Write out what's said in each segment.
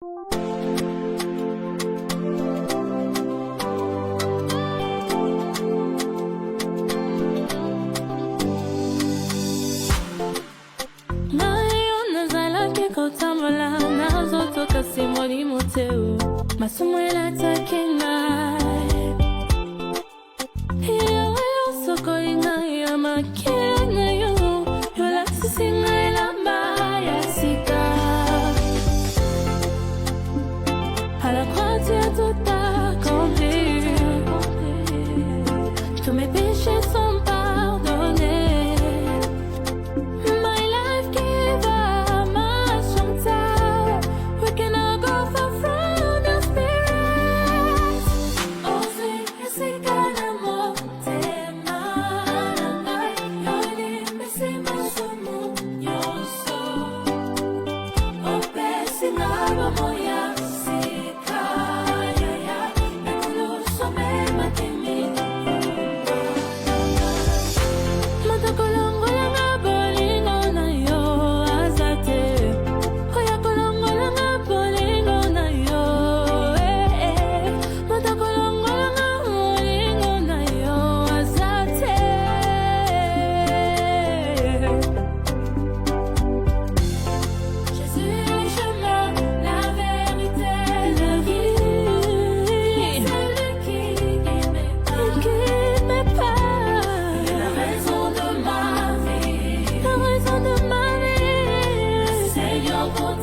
Ngai yo nazalaki kotambola nazotoka se molimo te o masumu elataki ngai yo osokoli ngai ya makila na yo yolakisi ngai elamba ya sika. À la croix, tu as tout accompli. Tous mes péchés sont pardonnés. My life giver, my shelter. We cannot go far from your spirit. Ozwi esika na motema na ngai, yolimbisi masumu nyonso. Opesi nga bomoi ya sika, yaya, ekulusu omemaki mikumba. Moto kolongolanga bolingo na yo aza te. Oya kolongolanga bolingo na yo, eh, eh. Moto kolongolanga bolingo na yo aza te. Jésus est le chemin, la vérité, la vie. Celui qui ne m'est pas. La raison de ma vie, la raison de ma vie. Seigneur, pour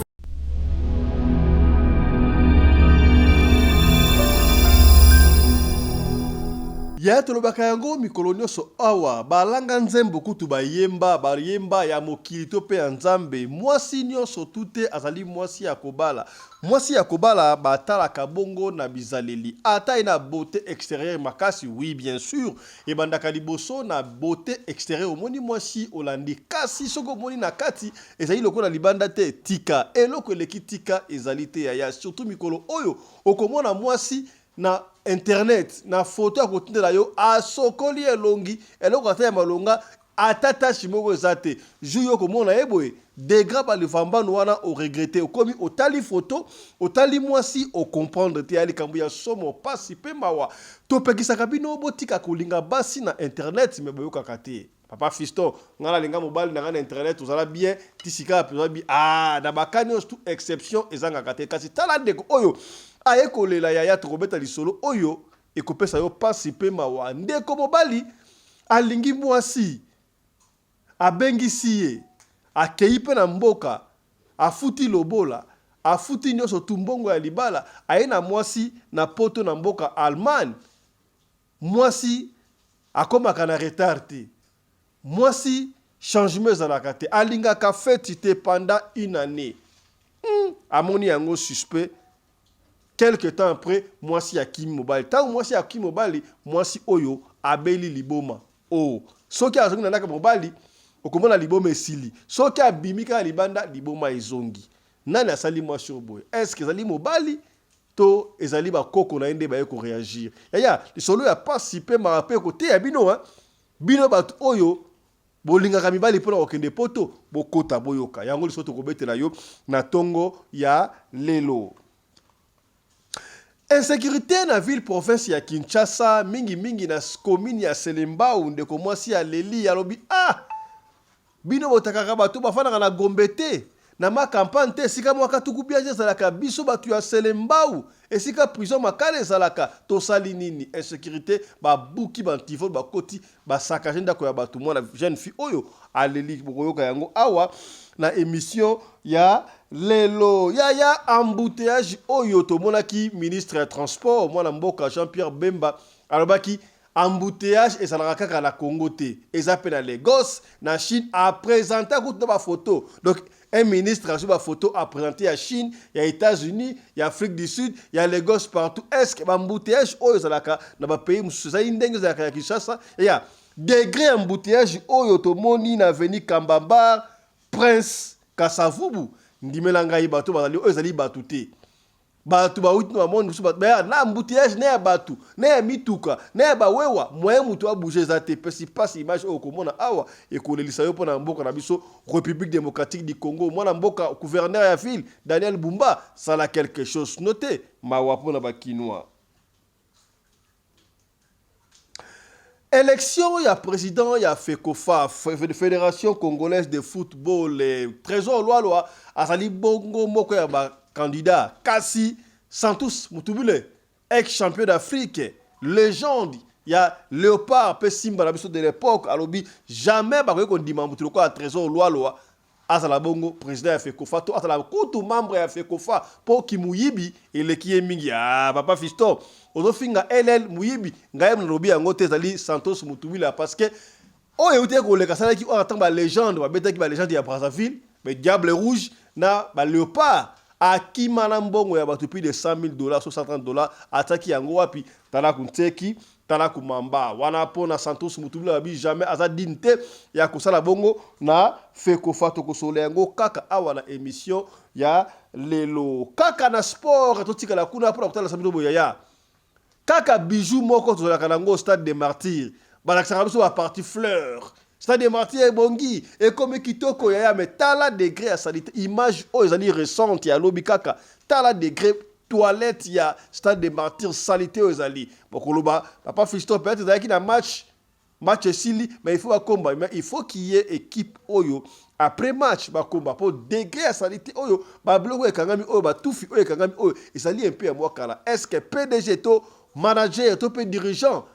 Ya tolobaka yango mikolo nyonso awa, balanga nzembo kutu bayemba, bayemba ya mokili to mpe ya Nzambe. Mwasi nyonso tu te azali mwasi ya kobala. Mwasi ya kobala batalaka bongo na bizaleli, ata ye na beaute exterieure makasi, oui bien sur, ebandaka liboso na beaute exterieure, omoni mwasi olandi, kasi soki omoni na kati ezali lokola libanda te, tika. Eloko eleki tika ezali te yaya, surtout mikolo oyo okomona mwasi na internet na photo akotindela yo asokoli elongi, eloko ata ya malonga ata tache moko eza te. Jour yo okomona ye boye degra balivambano wana oregrete, okomi otali photo otali mwasi ocomprendre te. Ya likambo ya somo, pasi pe mawa. Topekisaka bino botika kolinga basi na internet, me boyokaka te. Papa Fiston, nga nalinga mobali na nga na internet, tozala bien ti sika tozala bi ah na baka nyonso tout exception ezangaka te. Kasi tala ndeko oyo aye kolela yaya, tokobeta lisolo oyo ekopesa yo pasi pe mawa. Ndeko mobali alingi mwasi, abengisi ye, akei pe na mboka, afuti lobola, afuti nyonso tu mbongo ya libala, aye na mwasi na poto na mboka Allemagne. Mwasi akomaka na retard te, mwasi changement ezalaka te, alingaka feti te pendant une annee. Amoni yango suspect. Quelque temps après, mwasi akimi mobali. Ntango mwasi akimi mobali, mwasi oyo abeli liboma. Oh, soki azongi na ndako ya mobali, okomona liboma esili. Soki abimi kaka libanda, liboma ezongi. Nani asali mwasi oyo boye? Est-ce que ezali mobali to ezali bakoko na ye nde baye koreagir? Yaya, lisolo ya pasi pe mawa pe koteya bino, hein? Bino bato oyo bolingaka mibali mpona kokende poto, bokota boyoka yango lisolo tokobetela yo na tongo ya lelo. Insécurité na ville province ya Kinshasa, mingi mingi na commune ya Selembao. Ndeko mwasi aleli, alobi ah, bino botakaka bato bafandaka na Gombe te, na ma campagne te, esika mwa katuku biaje ezalaka, biso bato ya Selembao esika prison Makala ezalaka, tosali nini? Insécurité, babuki bantivole, bakoti basakage ndako ya bato. Mwana jeune fille oyo aleli, bokoyoka yango awa na émission ya lelo. Yaya, embouteillage oyo tomonaki ministre ya transport mwana mboka Jean-Pierre Bemba alobaki embouteillage ezalaka kaka na Congo te, eza pe na Lagos, na Chine. Apresenta kutu na bafoto. Donc un ministre azwi bafoto apresente ya Chine, ya États-Unis, ya Afrique du Sud, ya Lagos, partout. Est-ce que baembouteillage oyo ezalaka na bapays mosusu ezali ndenge ezalaka ya Kinshasa? Ya degré ya embouteillage oyo tomoni na avenue Kambambar, Prince Kasavubu, ndimela ngai, bato bazali oyo ezali bato te. Bato bawuti na bamonde mosusu bato baya na embouteillage na ya bato na ya mituka na ya bawewa moyen moto abouge eza te. Epesi mpasi image oyo okomona awa ekolelisa yo mpo na mboka na biso République démocratique du Congo. Mwana mboka gouverneur ya ville Daniel Bumba sala quelque chose note mawa mpo na bakinois. Election ya president ya FECOFA, Federation Congolaise de Football, Trésor Lualua azali bongo moko ya ba candidats. Kasi Santos Mutubile, ex-champion d'Afrique, légende ya Léopard pe Simba na biso de l'époque, alobi jamais bakoki kondima mutu lokola Trésor Lualua azala bongo president ya fecofa to azala kutu membre ya fecofa po kimuyibi eleki ye mingi. Ah papa Fiston ozofinga LL muyibi, ngai nalobi yango te, ezali Santos Mutuwila parce que oyo eutaki koleka asalaki oyo ata ba legende babetaki ba legende ya Brazzaville ba Diable Rouge na ba Leopard akima na mbongo ya bato plus de 100 000 dollars 130 dollars atiaki yango wapi? Tala kunteki Tala kumamba wana po na Santos Mutubila babi jamais aza digne te ya kosala bongo na Fecofa tokosolola yango kaka awa na emission ya lelo. Kaka na sport totikala kuna pona kotala bino boyaya. Kaka bijou moko tozalaka nango stade des martyrs balakisaka biso ba partie fleur stade des martyrs ebongi ekomi kitoko yaya mais tala degré ya salite image oyo ezali recente ya lobi kaka tala degré toilette ya stade des martyrs salite oyo ezali bokoloba papa Fiston peut-être ezalaki na match match esili mais il faut bakomba mais il faut qu'il y ait équipe oyo après match bakomba po degré ya salite oyo babiloko ekangami oyo batufi oyo ekangami oyo ezali un peu ya mwa kala. Est-ce que PDG to manager to pe dirigeant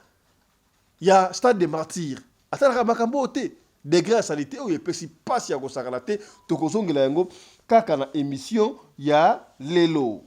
ya stade des martyrs atalaka makambo oyo te? Degré ya salite oyo epesi pasi ya kosakana te, tokozongela yango kaka na emission ya lelo.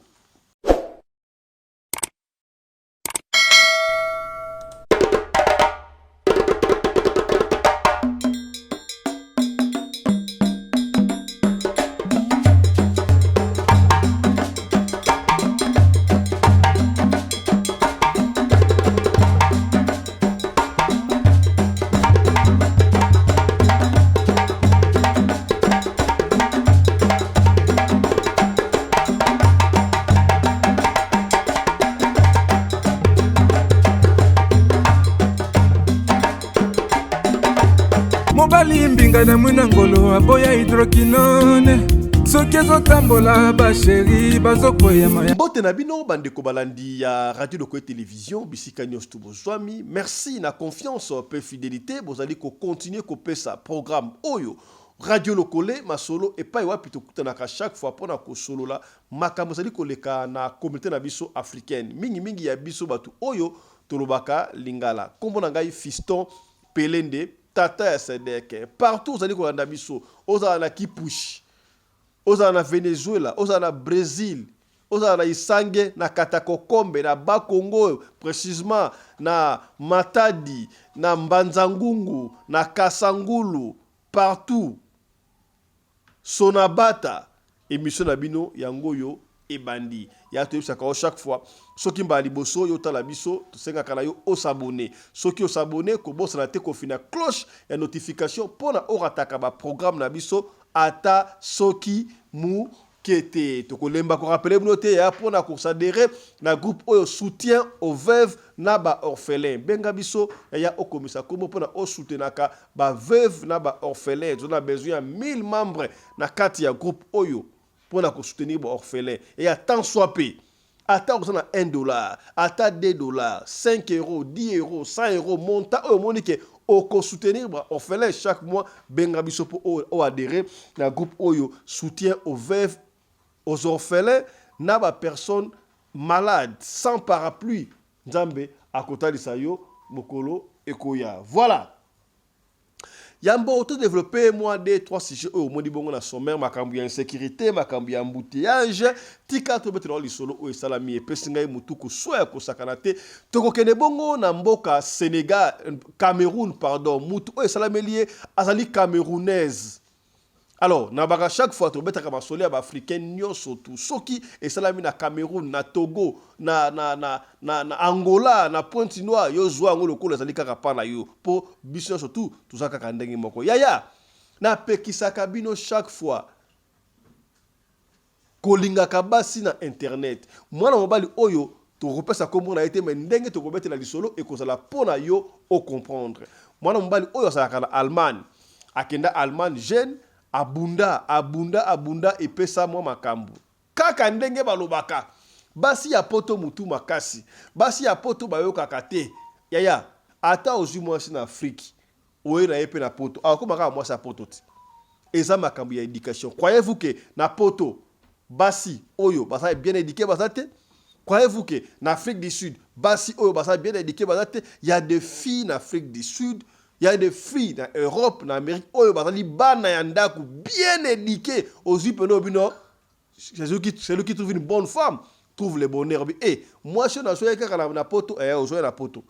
Mobali mbinga na mwina ngolo aboya hydroquinone soki ezotambola basheri bazokweyama. Mbote na bino bandeko balandi ya Radio Lokoe Television bisika nyonso to bozwami. Merci na confiance pe fidelite bozali ko continuer kopesa programme oyo Radio Lokole masolo epai wapi tokutanaka chaque fois pona kosolola makambo ezali koleka na communaute na biso africaine mingi mingi ya biso batu oyo tolobaka lingala. Kombo na ngai Fiston Pelende tata ya Sedek. Partout ozali kolanda biso, ozala na Kipushi, ozala na Venezuela, ozala na Bresil, ozala na Isange, na Katakokombe, na Bas-Congo, precisement na Matadi, na Mbanza-Ngungu, na Kasangulu, partout. Sonabata, emission na bino yango oyo ebandi. Ya toyebisaka yo chaque fois, soki mbala liboso yo otala biso, tosengaka na yo o s'abonner. Soki o s'abonner, kobosana te kofina cloche ya notification pona orataka ba programme na biso ata soki muke te. Tokolemba ko rappeler bino te ya pona ko s'adherer na groupe oyo soutien aux veuves na ba orphelins. Benga biso yaya okomisa kombo pona o soutenaka ba veuves na ba orphelins. Toza na besoin ya 1000 membres na kati ya groupe oyo pona ko soutenir ba orphelins. Et tant soit peu, ata oza na 1 dollar, ata 2 dollars, 5 euros, 10 euros, 100 euros, montant oyo omoni ke oko soutenir ba orphelins chaque mois, benga biso po o adherer na groupe oyo soutien aux veuves, aux orphelins na ba personnes malades sans parapluie. Nzambe akotalisa yo mokolo ekoya. Voilà. Yambo to developper mwa 2 3 sujets oyo omoni bongo na sommaire, makambo ya insecurite, makambo ya embouteillage, tika tobetela yo lisolo oyo esalami epesi ngai mutu koswa ya kosakana te. Tokokende bongo na mboka Senegal, Cameroun pardon, mutu oyo esalameli ye azali camerounaise. Alors, na baka chaque fois tobetaka masolo ya ba africain nionso tout. Soki esalami na Cameroun, na Togo, na, na, na, na, na Angola, na Pointe Noire, yo zwa yango lokola ezali kaka pa na yo. Po biso nionso tout toza kaka ndenge moko. Yaya, napekisaka bino chaque fois. Kolingaka basi na internet. Mwana mobali oyo tokopesa kombo na ye te mais ndenge tokobetela lisolo ekozala po na yo o comprendre. Mwana mobali oyo azalaka na Allemagne. Akenda Allemagne jeune, abunda, abunda, abunda epesa mwa makambu. Kaka ndenge balobaka, basi ya poto mutu makasi, basi ya poto bayokaka te. Yaya, ata ozui mwasi na Afrique, oye na ye pe na poto, akokoma kaka mwasi ya poto te. Eza makambo ya education. Croyez-vous que na poto basi oyo baza bien eduquer baza te? Croyez-vous que na Afrique du Sud basi oyo baza bien eduquer baza te? Il y a des filles na Afrique du Sud, il y a des filles na Europe, na Amérique oyo bazali bana ya ndaku bien eduquer. Ozui pena obi no, celui qui trouve une bonne femme trouve le bonheur. Obi, eh, mwasi oyo nazoya kaka na poto, eh, ozoya na poto.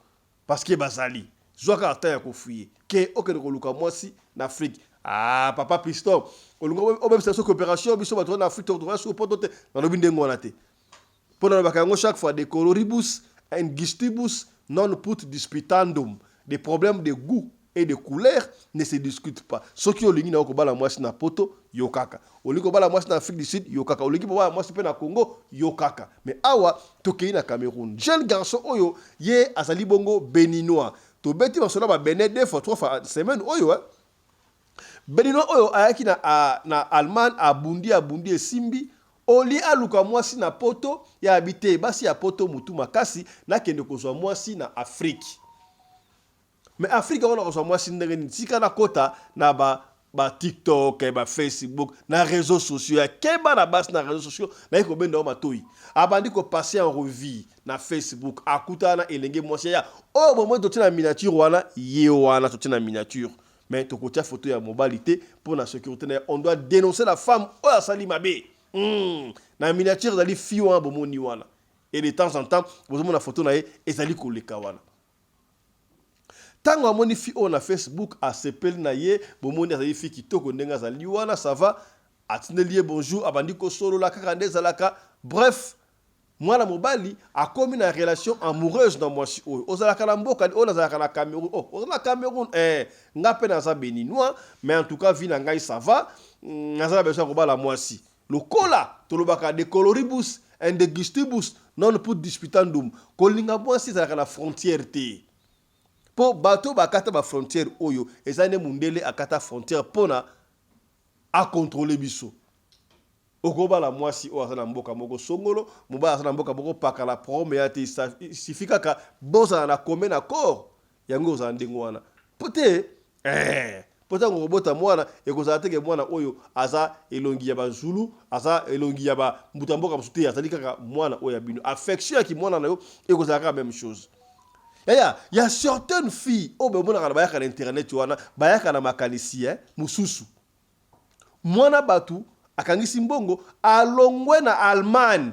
Parce que bazali. Zwa kaka temps ya ko fouiller. Que okende koluka mwasi na Afrique. Ah, papa Piston, olingi obebisa biso coopération, biso bato na Afrique tokoya sur poto te. Nalobi ndenge wana te. Mpo nalobaka yango chaque fois, de coloribus and gustibus non put disputandum. Des problèmes de goût et de couleur ne se discutent pas. Soki olingi na yo kobala mwasi na poto, yo kaka. Olingi kobala mwasi na Afrique du Sud, yo kaka. Olingi kobala mwasi mpe na Congo, yo kaka. Mais awa tokei na Cameroun. Jeune garçon oyo ye azali bongo Beninois. Tobeti masolo ya ba Benin deux fois, trois fois semaine oyo hein. Beninois oyo ayaki na, a, na Allemagne abundi abundi esimbi au lieu aluka mwasi na poto ye abi te basi ya poto mutu makasi nakende kozwa mwasi na Afrique. Mais Afrique yango nakozwa mwasi ndenge nini? Tika nakota na ba ba TikTok, ba Facebook, na réseaux sociaux ya keba na basi na réseaux sociaux naye kobenda yo matoyi. Abandi ko passer en revue na Facebook, akutana na elenge mwasi ya oyo bomoni totie na miniature wana, ye wana totie na miniature. Mais tokotia photo ya mobali te mpo na sécurité na ye. On doit dénoncer la femme oyo asali mabe. Na miniature ezali fille wana bomoni wana. Et de temps en temps bozomona photo na ye ezali koleka wana. Tango amoni fille oyo na Facebook asepeli na ye, bomoni azali fille kitoko ndenge azali wana ça va, atindeli ye bonjour, abandi kosolola kaka nde ezalaka, bref mwana mobali akomi na relation amoureuse na mwasi oyo. Ozalaka na mboka oyo? Nazalaka na Cameroun. Oh, oza na Cameroun? Eh, nga pe naza Beninois, mais en tout cas vie na ngai ça va, naza na besoin ya kobala mwasi. Lokola tolobaka de coloribus and de gustibus non put disputandum, kolinga mwasi ezalaka na frontière te. Po bato oyo bakata ba frontière oyo eza nde mundele akata frontière pona a controler biso. Okobala mwasi oyo aza na mboka moko songolo, mobali aza na mboka moko pakala, problème eya te, il suffit kaka bozala na commun accord, yango ekozala ndenge wana. Po te eh po tango okobota mwana ekozala te ke mwana oyo aza elongi ya ba zulu, aza elongi ya ba mbuta mboka mosusu te, azali kaka mwana oyo ya bino. Affection ya kimwana na yo ekozala kaka meme chose. Yaya, ya certaines filles oyo bomonaka na bayaka na internet wana, bayaka na makanisi eh mosusu. Mwana batu akangisi mbongo alongwe na Allemagne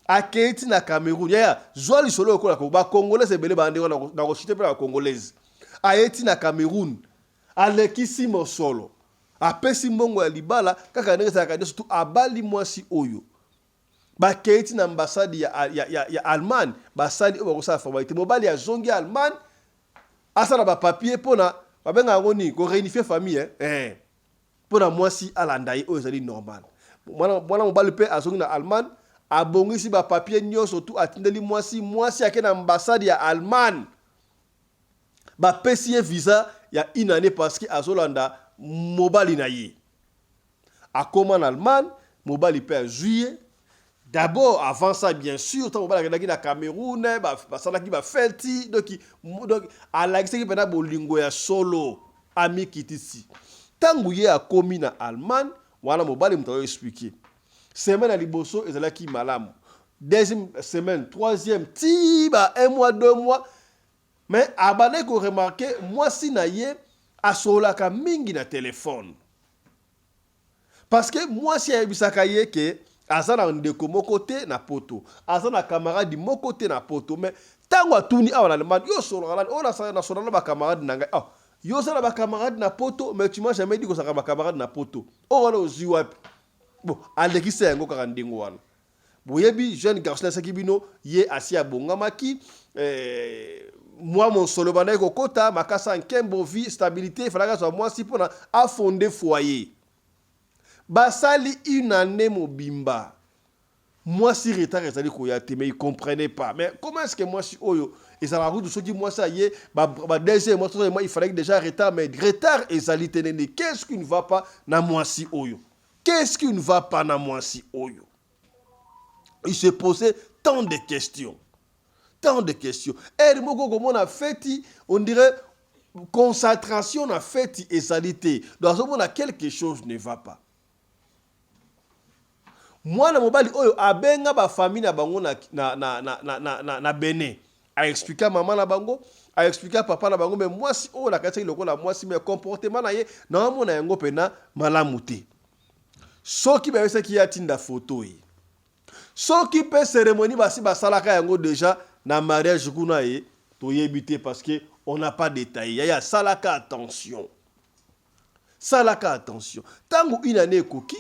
akeyi ti na Cameroun. Yaya, zwa lisolo lokola ko ba congolaise ebele ba ndeko na ko citer pe na ba congolaise. Aye ti na Cameroun alekisi mosolo apesi mbongo ya libala kaka ndenge ezalaka nionso tout abali mwasi oyo. Bakeyi ti na ambassade ya, ya, ya, ya Allemagne basali oyo bakosala formalite. Mobali azongi Allemagne asala ba papier pona babengaka yango nini ko reunifier famille eh? Eh. Pona mwasi alanda ye oyo ezali normal. Mwana, mwana mobali pe azongi na Allemagne abongisi ba papier nionso tout atindeli mwasi, mwasi ake na ambassade ya Allemagne bapesi ye visa ya une annee parce que azolanda mobali na ye. Akoma na Allemagne, mobali pe azui ye. D'abord, avant ça, bien sûr, tango mobali akendaki na Cameroun, basalaki ba feti, donc alakisaki pena bolingo ya solo, amikitisi. Tango ye akomi na Allemagne, wana mobali moto azo expliquer. Semaine ya liboso ezalaki malamu. Deuxième semaine, troisième, ti ba un mois, deux mois, mais abandaki ko remarquer mwasi na ye asololaka mingi na telephone. Parce que mwasi ayebisaka ye ke aza na ndeko moko te na poto, aza na camarade moko te na poto. Mais tango atuni awa na Allemagne, yo osololaka nani? Oh, nasolola na ba camarade na ngai. Oh, yo oza na ba camarade na poto, mais tu m'as jamais dit kozalaka ba camarade na poto. Oyo wana ozui wapi? Bon, alekisa yango kaka ndenge wana. Boyebi jeune garçon nayebisaki bino ye asi abongamaki eh, mwa mosolo ebandaki kokota makasa nkembo vie stabilité efalaki azwa mwasi mpona afonde foyer. Basali une année mobimba. Mwasi retard ezali koya te, mais il comprenait pas. Mais comment est-ce que mwasi oyo ezalaka kutu soki mwasi aye ba, ba deuxième mois, troisième mois, il fallait déjà retard, mais retard ezali te nene. Qu'est-ce qui ne va pas na mwasi oyo? Qu'est-ce qui ne va pas na mwasi oyo? Il se posait tant de questions. Tant de questions. Heure moko okomona feti, on dirait concentration na feti ezali te. Donc azomona quelque chose ne va pas. Mwana mobali oyo abenga ba famille na bango na, na, na, na, na, na, na, na Benin. A expliquer mama na bango, a expliquer papa na bango, mais mwasi oyo nakanisaki lokola mwasi, mais comportement na ye naomona yango pena malamu te. Soki bayebisaki ye atinda photo ye. Soki pe cérémonie basi basalaka yango déjà na mariage kuna ye, toyebi te parce que on n'a pas détaillé. Yaya salaka attention. Salaka attention. Tango une année ekoki,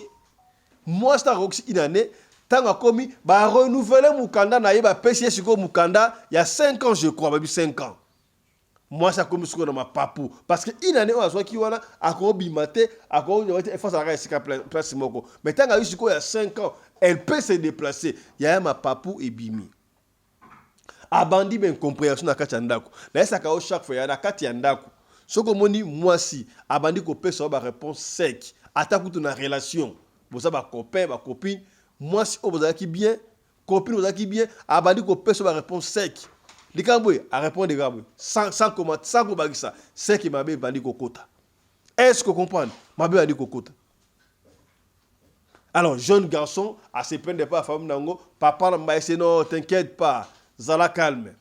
mwasi ntango akokisi une année, ntango akomi ba renouveler mokanda na ye, bapesi ye sikoyo mokanda ya 5 ans, je crois, babi 5 ans. Mwasi akomi sikoyo na mapapu parce que une année oyo azwaki wana akobima te, akobima te, efo azalaka esika place moko. Mais ntango azwi sikoyo ya 5 ans, elle peut se déplacer. Yaya mapapu ebimi. Abandi ba incompréhension na kati ya ndako. Nayesaka yo chaque fois ya na kati ya ndako. Soki omoni mwasi abandi kopesa yo ba réponse sec, ata kutu na relation, boza ba copain, ba copine, mwasi oyo bozalaki bien, copine bozalaki bien, abandi kopesa yo ba réponse sec. Likambo boye, a répondre kaka boye, sans comment, sans kobakisa, sec mabe ebandi kokota. Est-ce que comprendre? Mabe ebandi kokota. Alors, jeune garçon, a se plaindre pas femme nango, papa na mbaye non, t'inquiète pas, zala calme.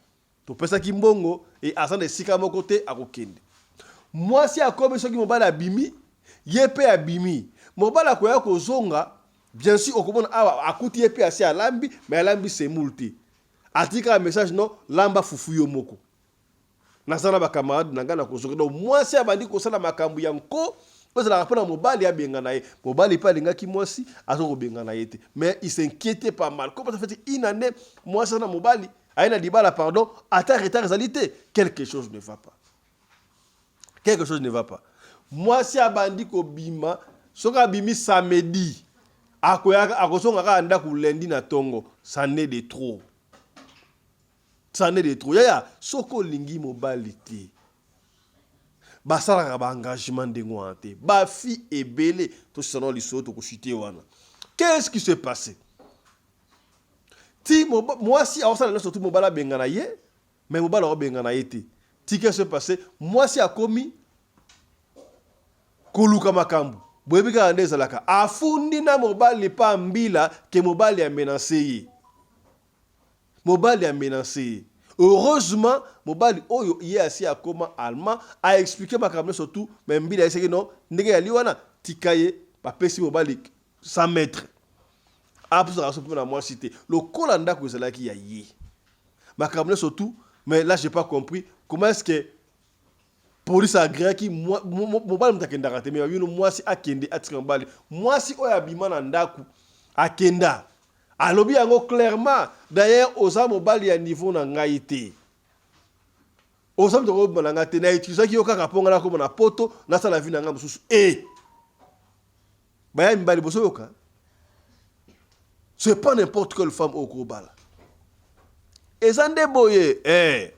Topesaki mbongo e aza na esika moko te akokende. Mwasi akomi soki mobali abimi, ye pe abimi. Mobali akoya kozonga, bien sûr okomona awa akuti ye pe asi alambi, mais alambi semoule te. Atika message non, lamba fufu yo moko. Naza na ba camarade na ngai na kozonga. Donc mwasi abandi kosala makambo ya nko, ozalaka mpona mobali abengana ye. Mobali mpe alingaki mwasi, aza kobengana ye te. Mais il s'inquiétait pas mal. Comment ça fait une année, mwasi aza na mobali, aye na libala, pardon, ata retard ezali te. Quelque chose ne va pas. Quelque chose ne va pas. Mwasi abandi kobima, soki abimi samedi, akoyaka, akozonga kaka ndako lundi na tongo. Ça n'est de trop. Ça n'est de trop. Yaya, soki olingi mobali te, basalaka ba engagement ndenge wana te. Ba fille ebele, tosana lisolo tokoshite wana. Qu'est-ce qui s'est passé? Ti mwasi aosala nyonso tu mobali abengana ye, mais mobali akobengana ye te. Ti qu'est-ce qui s'est passé? Mwasi akomi koluka makambo. Boyebi kaka nde ezalaka. Afundi na mobali pa mbila ke mobali amenace ye. Mobali amenace ye. Heureusement, mobali oyo ye asi akoma allemand, a expliqué makambo nyonso tout, mais mbila ayesaki non, ndenge yali wana, tika ye, bapesi mobali 100 mètres. Apusaka so mpe na mwasi te. Lokola ndako ezalaki ya ye. Makambo nyonso tout, mais là j'ai pas compris comment est-ce que police agréaki mobali moto akendaka te, mais babino mwasi akende atika mobali. Mwasi oyo abima na ndako akenda. Alobi yango clairement. D'ailleurs, oza mobali ya niveau na ngai te. Oza moto akobima na ngai te. Na utilisaki yo kaka mpo ngai nakoma na poto, nasala vie na ngai mosusu. E baya mibali bozoyoka. C'est pas n'importe quelle femme oyo kobala. Eza nde boye. Eh.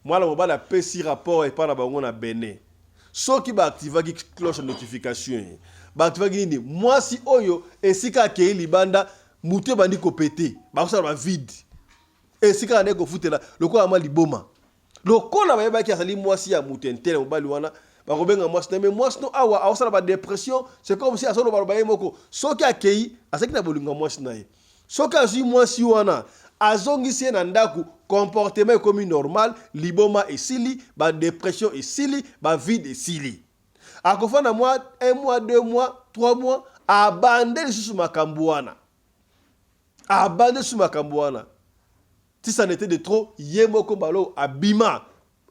Mwana mobali apesi rapport epai na bango na Benin. Soki baaktivaki cloche ya notification ye, baaktivaki nini? Mwasi oyo esika akei libanda, mutu ebandi kopete, bakosala ba vide. Esika ande kofutela lokola mwa liboma. Lokola bayebaki azali mwasi ya mutu intele mobali wana, bakobenga mwasi na ye, mais mwasi no awa aosala ba dépression, c'est comme si azoloba loba ye moko. Soki akei, azalaki na bolingo ya mwasi na ye. Soki azwi mwasi wana, azongisi ye na ndako, comportement ekomi normal, liboma esili, ba dépression esili, ba vide esili. Akofanda mwa 1 mois, 2 mois, 3 mois, abande lisusu makambo wana. Abande lisusu makambo wana. Si ça n'était de trop, ye moko balo abima.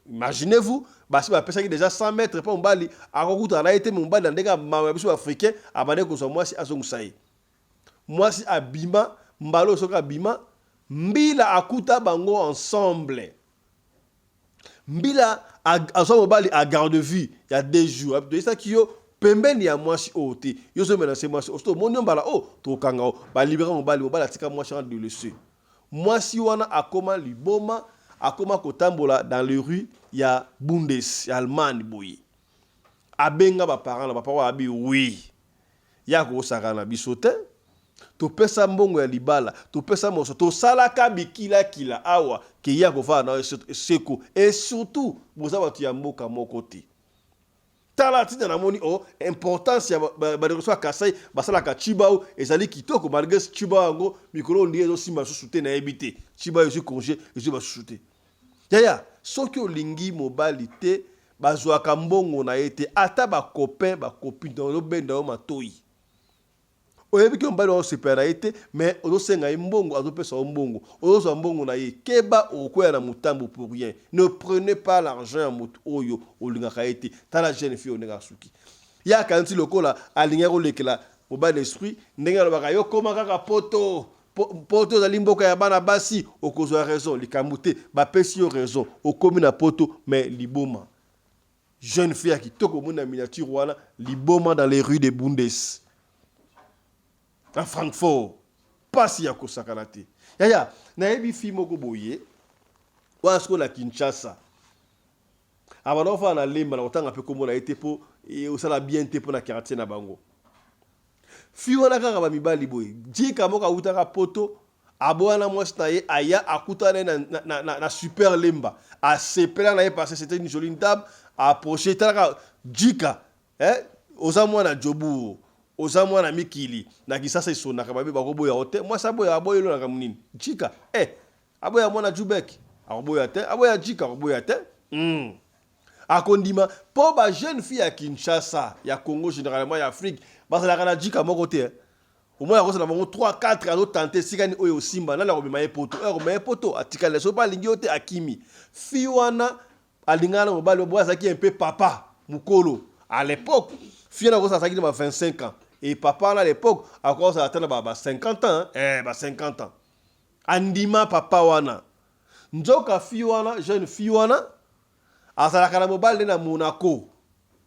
Imaginez-vous, basi bapesaki déjà 100 mètres mpo mobali akokutana na ye te, mobali na ndenge ya mawa ya biso africain abande kozwa mwasi azongisa ye. Mwasi abima, mbalo soki abima, mbila akuta bango ensemble. Mbila azwa mobali à garde vue ya 2 jours. Toyesaki yo Pembeni ya mwasi oyo te. Yo ozo menacer mwasi oyo. Soki tomoni yo mbala oyo, tokokanga yo. Ba libera mobali, mobali atika mwasi wana delese. Mwasi wana akoma liboma, akoma kotambola dans les rues ya Bundes, ya Allemagne boye. Abenga ba parents na ba parents babi oui. Ye akosakana na biso te. Topesa mbongo ya libala, topesa moso, tosalaka bikilakila awa ke ye akovanda na yo seko. Et surtout, boza bato ya mboka moko te. Tala tina namoni oh importance ya bandeko ya Kasai basalaka Tshibau ezali kitoko malgre Tshibau yango mikolo oyo ndenge ezosimba lisusu te nayebi te. Tshibau ezwi conge ezwi basusu te. Yaya soki olingi mobali te bazwaka mbongo na ye te ata ba copains ba copines donc ezobenda yo matoyi. Oyebi ke mobali wana osepela na ye te mais ozosenga ye mbongo azopesa yo mbongo ozozwa mbongo na ye keba okokweya na mutambu pour rien ne prenez pas l'argent ya mutu oyo olingaka ye te tala jeune fille oyo ndenge asuki ye akanisi lokola alingaki kolekela mobali na esprit ndenge alobaka yo koma kaka poto poto ezali mboka ya bana basi okozwa raison likambo te bapesi yo raison okomi na poto mais liboma Jeune fille ya kitoko omoni na miniature wana liboma dans les rues de Bundes na Francfort pasi ya kosakana te yaya nayebi fille moko boye wana sikoyo na Kinshasa abanda kofanda na Lemba na kotanga mpe kombo na ye te mpo eh, osala bien te mpo na quartier na bango Fille wana kaka ba mibali boye. Djika moko awutaka poto aboya na mwasi na ye aya akutana na ye na, na, na, na super lemba asepela na ye parce que c'était une jolie dame approche talaka Djika eh, oza mwana Jobourg oza mwana mikili na Kisasa esonaka mabe bakoboya yo te mwasi aboya aboya elonaka monini Djika eh, aboya mwana Jubek akoboya te aboya Djika akoboya te mm. Akondima po ba jeune fille ya Kinshasa, ya Congo generalement ya Afrique bazalaka na djika moko te hein. Omoni akozala na bango 3 4 azo tenter esika nini oyo osimba nani akomema ye poto oyo akomema ye poto atikali na soki pe alingi yo te akimi. Fille wana alingaka na mobali oyo azalaki un peu papa mukolo à l'epoque fille wana akozala azalaki na ba 25 ans et papa wana à l'epoque akoki kozala ata na ba 50 ans hein eh ba 50 ans andima papa wana nzoka fille wana jeune fille wana Azalaka na mobali nde na Monaco.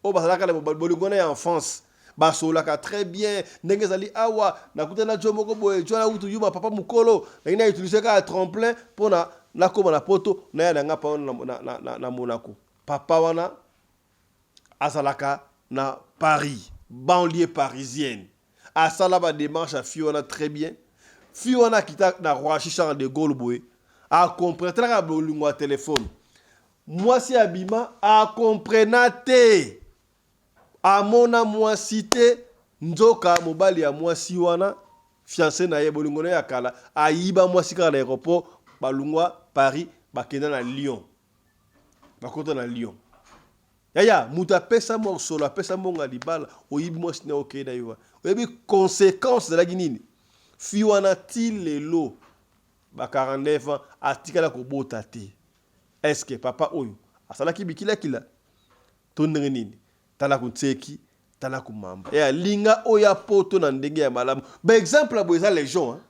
Oyo bazalaka na mobali bolingo wana ya enfance. Basololaka très bien ndenge ezali awa nakutani na djo moko boye djo wana kutu yuma papa mukolo nalingi na utiliser kaka tremplin pona nakoma na poto naya na nga pa wana na, na, na, na Monaco. Papa wana azalaka na Paris, banlieue parisienne. Asala ba demarches ya fille wana très bien. Fille wana akita na Roissy Charles de Gaulle boye. A comprendre tala kaka bolingo ya telephone. Mwasi abima a comprena te. Amona mwasi te nzoka mobali ya mwasi wana fiancé na ye bolingo na ye ya kala ayiba mwasi kaka na aeroport balungwa Paris bakenda na Lyon. Bakota na Lyon. Yaya mutu apesa mosolo apesa mbongo ya libala oyibi mwasi naye okei na ye wana oyebi consequence ezalaki nini fille wana ti lelo ba 49 ans atikala kobota te est ce que papa oyo asalaki bikilakila to ndenge nini tala kuntseki tala kumamba yaya linga oya poto na ndenge ya malamu ba exemple ya boye eza legion hein?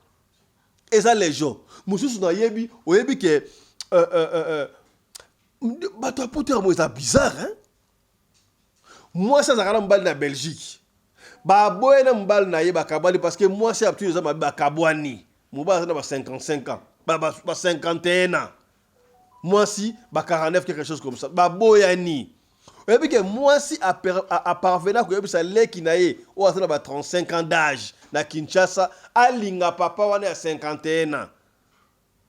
Eza legion mosusu nayebi oyebi ke euh, euh, euh, euh bato ya poto yango eza bizarre hein? Mwasi azalaka na mobali na Belgique, baboye na mobali na ye bakabwani parce que mwasi ya eza mabe, bakabwani. Mobali aza na ba 55 ans ba, ba, ba 51 ans, mwasi ba 49 quelque chose comme ça, baboyani. Oyebi ke mwasi aparvena koyebisa leki na ye oyo aza na ba 35 ans d'âge na Kinshasa alinga papa wana ya 51 ans.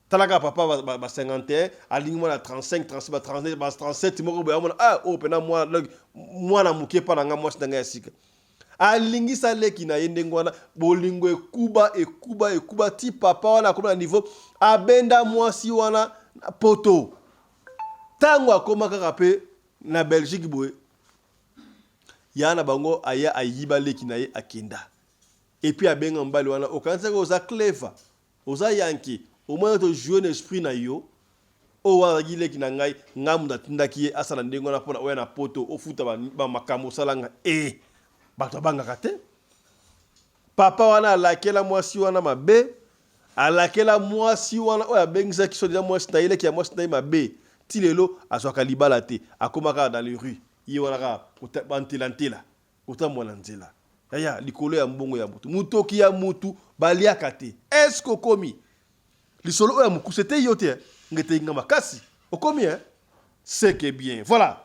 Tala kaka papa ba, ba, ba 51 alingi mwana 35 36 ba 39 ba 37 moko boye amona ah oyo pena mwana donc mwana moke epa na nga mwasi na ngai ya sika alingisa leki na ye ndenge wana bolingo ekuba ekuba ekuba ti papa wana akoma na niveau abenda mwasi wana na poto ntango akoma kaka mpe na Belgique boye ya na bango aya ayiba leki na ye akenda epuis abenga mobali wana okanisaki oza clever Oza yanke omoni to jouer na esprit na yo oyo wana azalaki leki na ngai ngai moto natindaki ye asala ndenge wana pona oya na poto ofuta ba makambo osala ngai eh bato babangaka te papa wana alakela mwasi wana mabe alakela mwasi wana oyo abengisaki so deja mwasi na ye leki ya mwasi na ye mabe ti lelo azwaka libala te akoma kaka dans les rues ye wana kaka bantela ntela. Kotambola na nzela yaya likolo ya mbongo ya mutu, mutoki ya mutu baliaka te. Est-ce que okomi lisolo oyo ya mokuse te yo te ngete inga makasi okomi hein? C'est que bien. Voilà.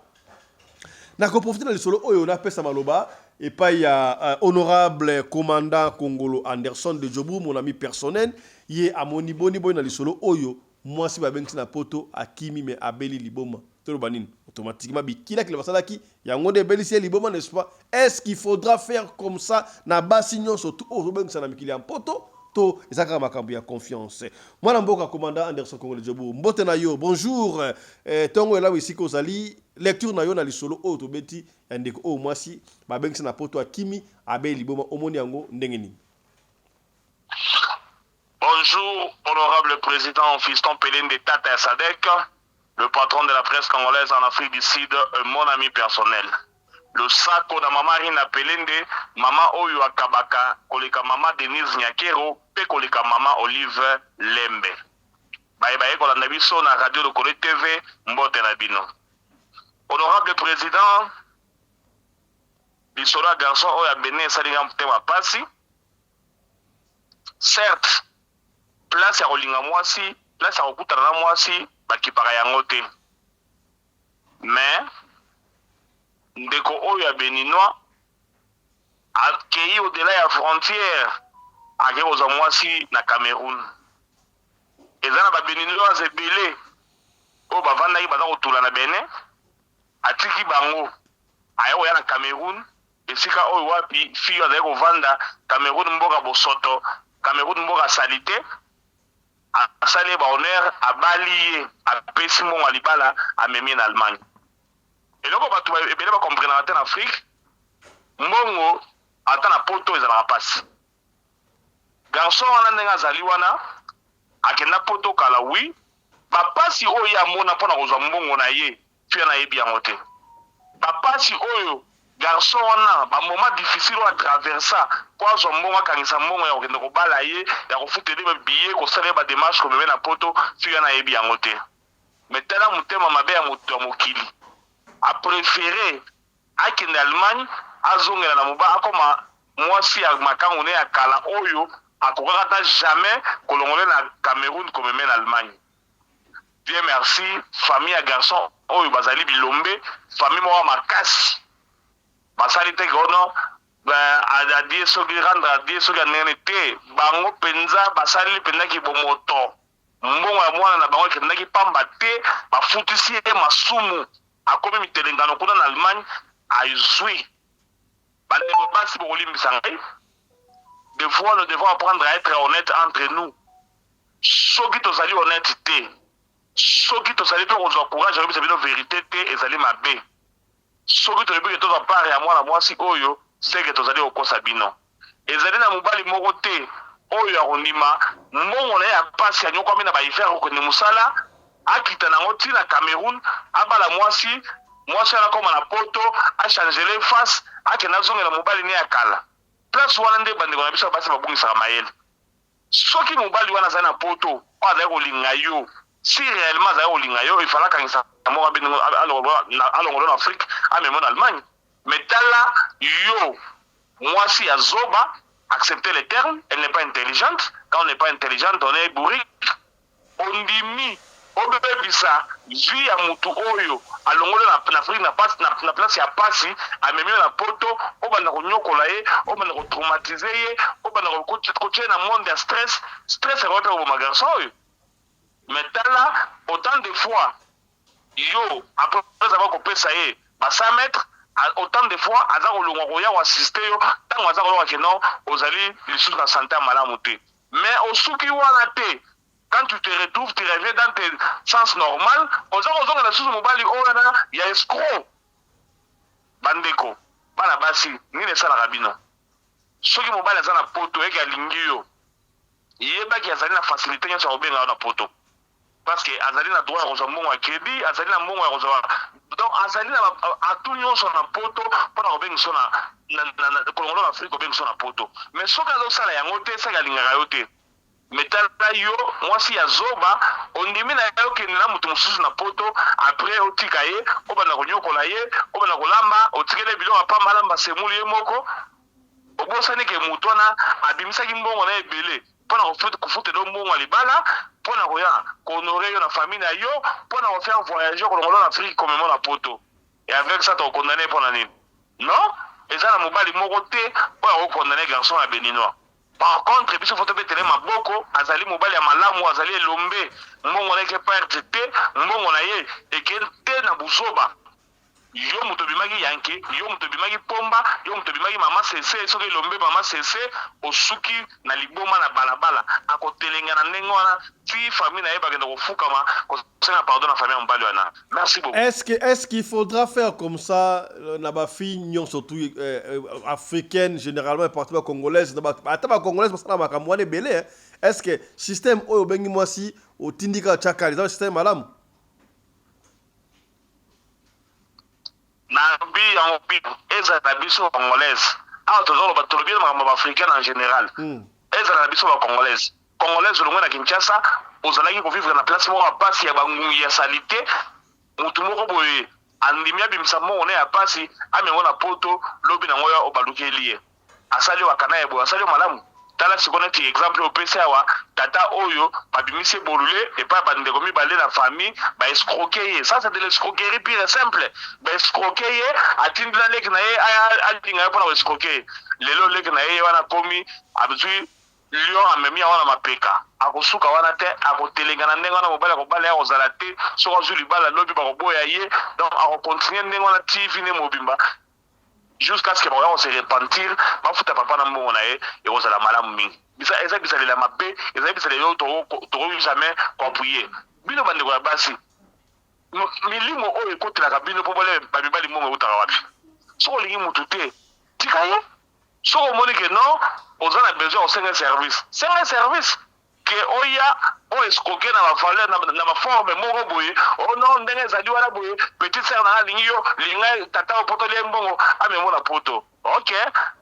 Nakoprofite na lisolo oyo napesa maloba epai ya honorable commandant Kongolo Anderson de Jobu, mon ami personnel. Ye amoni boni boni na lisolo oyo mwasi babengisi na poto akimi me abeli liboma. Toloba nini? Automatiquement bikilakila basalaki yango nde ebelisi ye liboma, n'est-ce pas? Est-ce qu'il faudra faire comme ça na basi nyonso tu oyo ozobengisa na mikili ya mpoto to eza kaka makambo ya confiance? Mwana mboka commandant Anderson Kongolo Jobu, mbote na yo, bonjour. Ntongo elamu esika ozali. Lecture na yo na lisolo oyo tobeti ya ndeko oyo mwasi babengisi na poto akimi abeli liboma, omoni yango ndenge nini? Bonjour, honorable président Fiston Pelende Tata Sadek, le patron de la presse congolaise en Afrique du Sud, mon ami personnel. Le sako na mama Rina Pelende, mama oyo akabaka, koleka mama Denise Nyakero, pe koleka mama Olive Lembe. Baye baye kolanda biso na Radio Lokole TV, mbote na bino. Honorable président, lisolo ya garçon oyo ya Benin esali nga motema pasi. Certes, place ya kolinga mwasi, place ya kokutana na mwasi, bakipaka yango te. Mais ndeko oyo ya Beninois akei au-delà ya frontière, akei kozwa mwasi na Cameroun. Eza na ba Beninois ebele oyo bavandaki baza kotula na Benin, atiki bango aye koya na Cameroun, esika oyo wapi fille azali kovanda. Cameroun mboka bosoto, Cameroun mboka salite. Asali ye ba honneur, abali ye, apesi mbongo ya libala, amemi ye na Allemagne. Eloko bato ebele bakomprenaka te na Afrique, mbongo ata na poto ezalaka mpasi. Garçon wana ndenge azali wana, akenda poto kala, oui, bapasi oyo ye amona mpona kozwa mbongo na ye, fille wana ayebi yango te. Bapasi oyo garçon wana, bamoment difficile oyo atraversa po azwa mbongo, akangisa mbongo ya kokende kobala ye, ya kofutela ye babillet, kosala ye bademarche, komeme na poto, fille wana ayebi yango te. Mais tala motema mabe ya moto ya mokili, aprefere akende Allemagne, azongela na moba, akoma mwasi ya makangu ne ya kala oyo akokaka ata jamais kolongola na Cameroun komeme na Allemagne. Dieu merci, famille ya garçon oyo bazali bilombe, famille moko ya makasi. Basali te kono adie soki rendre adie soki ya ndenge te, bango penza basali penza kibomoto. Mbongo ya mwana na bango ekendaki pamba te, bafutisi ye masumu, akomi mitelengano kuna na Allemagne, azwi. Bandeko basi bokolimbisa ngai, des fois nous devons apprendre à être honnête entre nous. Soki tozali honnête te, soki tozali mpe kozwa courage ya koyebisa bino verite te, ezali mabe. Soki toyebi ke tozwa part ya mwana mwasi oyo, seke tozali kokosa bino. Ezali na mobali moko te oyo akondima mbongo na ye ya pasi anyokwami na ba hiver kokende mosala, akita na yango ti na Cameroun, abala mwasi, mwasi wana akoma na poto, achangele face, akende azongela mobali ne ya kala. Place wana nde bandeko na biso ya basi babungisaka mayele. Soki mobali wana azali na poto, oyo azali kolinga yo, si réellement azali kolinga yo, il fallait akangisa moko alongola na Afrique, amema na Allemagne. Mais tala yo, mwasi ya zoba, accepter les termes, elle n'est pas intelligente. Quand on n'est pas intelligente, on est bourrique. Ondimi obebisa vie ya mutu oyo alongoli na Afrique na, na place ya pasi, amemi yo na poto, obanda konyokola ye, obanda kotraumatize ye, obanda kotia ye na monde ya stress. Stress ekoki mpe koboma garçon oyo. Mais tala autant de fois yo après avoir kopesa ye ba 100 mètres, autant de fois aza kolongwa koya koassiste yo ntango aza koyoka ke non, ozali lisusu na santé ya malamu te. Mais osuki wana te, quand tu te retrouves, tu reviens dans tes sens normal, oza kozongela lisusu mobali oyo wana ya escroc. Bandeko bana basi, nini esalaka bino soki mobali aza na poto eke alingi yo, yebaki azali na facilité nyonso ya kobenga yo na poto, parce que azali na droit ya kozwa mbongo ya crédit, azali na mbongo ya kozwa, donc azali na atu nyonso na poto mpona kobenga na kolongola na Afrique, kobenga na poto. Mais soki azosala yango te, soki alingaka yo te. Mais tala yo mwasi ya zoba. Ondimi na yo okende na moto mosusu na poto, après otika ye, obanda konyokola ye, obanda kolamba, otikeli ye biloko ya pamba alamba semoule ye moko. Obosani ke moto wana abimisaki mbongo na ye ebele pona kofutela yo mbongo ya libala, pona koya ko honorer yo na famille na yo, pona ko faire voyager kolongola yo na Afrique komema yo na poto. Et avec ça toko condamner ye pona nini? Non, eza na mobali moko te oyo akoki ko condamner garçon ya Beninois. Par contre biso faut tobetela ye maboko, azali mobali ya malamu, azali elombe, mbongo na ye eke perte te, mbongo na ye eke te na buzoba. Yo moto obimaki yanke, yo moto obimaki pomba, yo moto obimaki mama sese, soki elombe mama sese, osuki na liboma na balabala. Akotelengana ndenge wana ti famille na ye bakende kofukama kosenga pardon na famille ya mobali wana. Merci beaucoup. Est-ce que est-ce qu'il faudra faire comme ça euh, na ba filles nyonso tout euh, euh, africaine généralement et partout ba congolaise na ba ata ba congolaise basala makambo wana ebele hein. Est-ce que système oyo obengi mwasi otindika tchakali eza système malamu? Nalobi yango ezala na biso congolaise awa toza koloba tolobi na makambo ya ba africaine en general ezala na biso ba congolaise congolaise olongwe na Kinshasa ozalaki ko vivre na place moko ya pasi ya ba ngungi ya salite mutu moko boye andimi abimisa mbongo naye ya pasi amema na poto lobi nango yo obalukeli ye Asali yo akana ya boye asali yo malamu? Tala sikoyo neti exemple oyo opesi awa, tata oyo babimisi ye bolule epai ya ba ndeko mibale na famille ba escroquer ye, ça c'est de l'escroquerie pure et simple, ba escroquer ye atindi na leki na ye aya alinga ye pona ko escroquer ye, lelo leki na ye ye wana akomi azui lion amemi yango na mapeka, akosuka wana te, akotelengana ndenge wana, mobali akobala ye akozala te, soki azui libala lobi bakoboya ye, donc ako continuer ndenge wana ti vie ne mobimba. Jusqu'à ce que bakoya ko se repentir, bafuta papa na mbongo na ye, ekozala malamu mingi. Bisa eza bizaleli ya mabe, ezali bizaleli oyo tokoki jamais ko appuyer. Bino ba ndeko ya basi, milimo oyo ekotelaka bino po bolia ba mibali mbongo ewutaka wapi? Soki olingi mutu te, tika ye. Soki omoni que non, oza na besoin ya kosenga ye service, senga ye service. Que oya o escroquer na ba valeur na ba forme moko boye oh non ndenge ezali wana boye petite sœur na nga alingi yo linga ye tata oyo poto alia ye mbongo amema yo na poto ok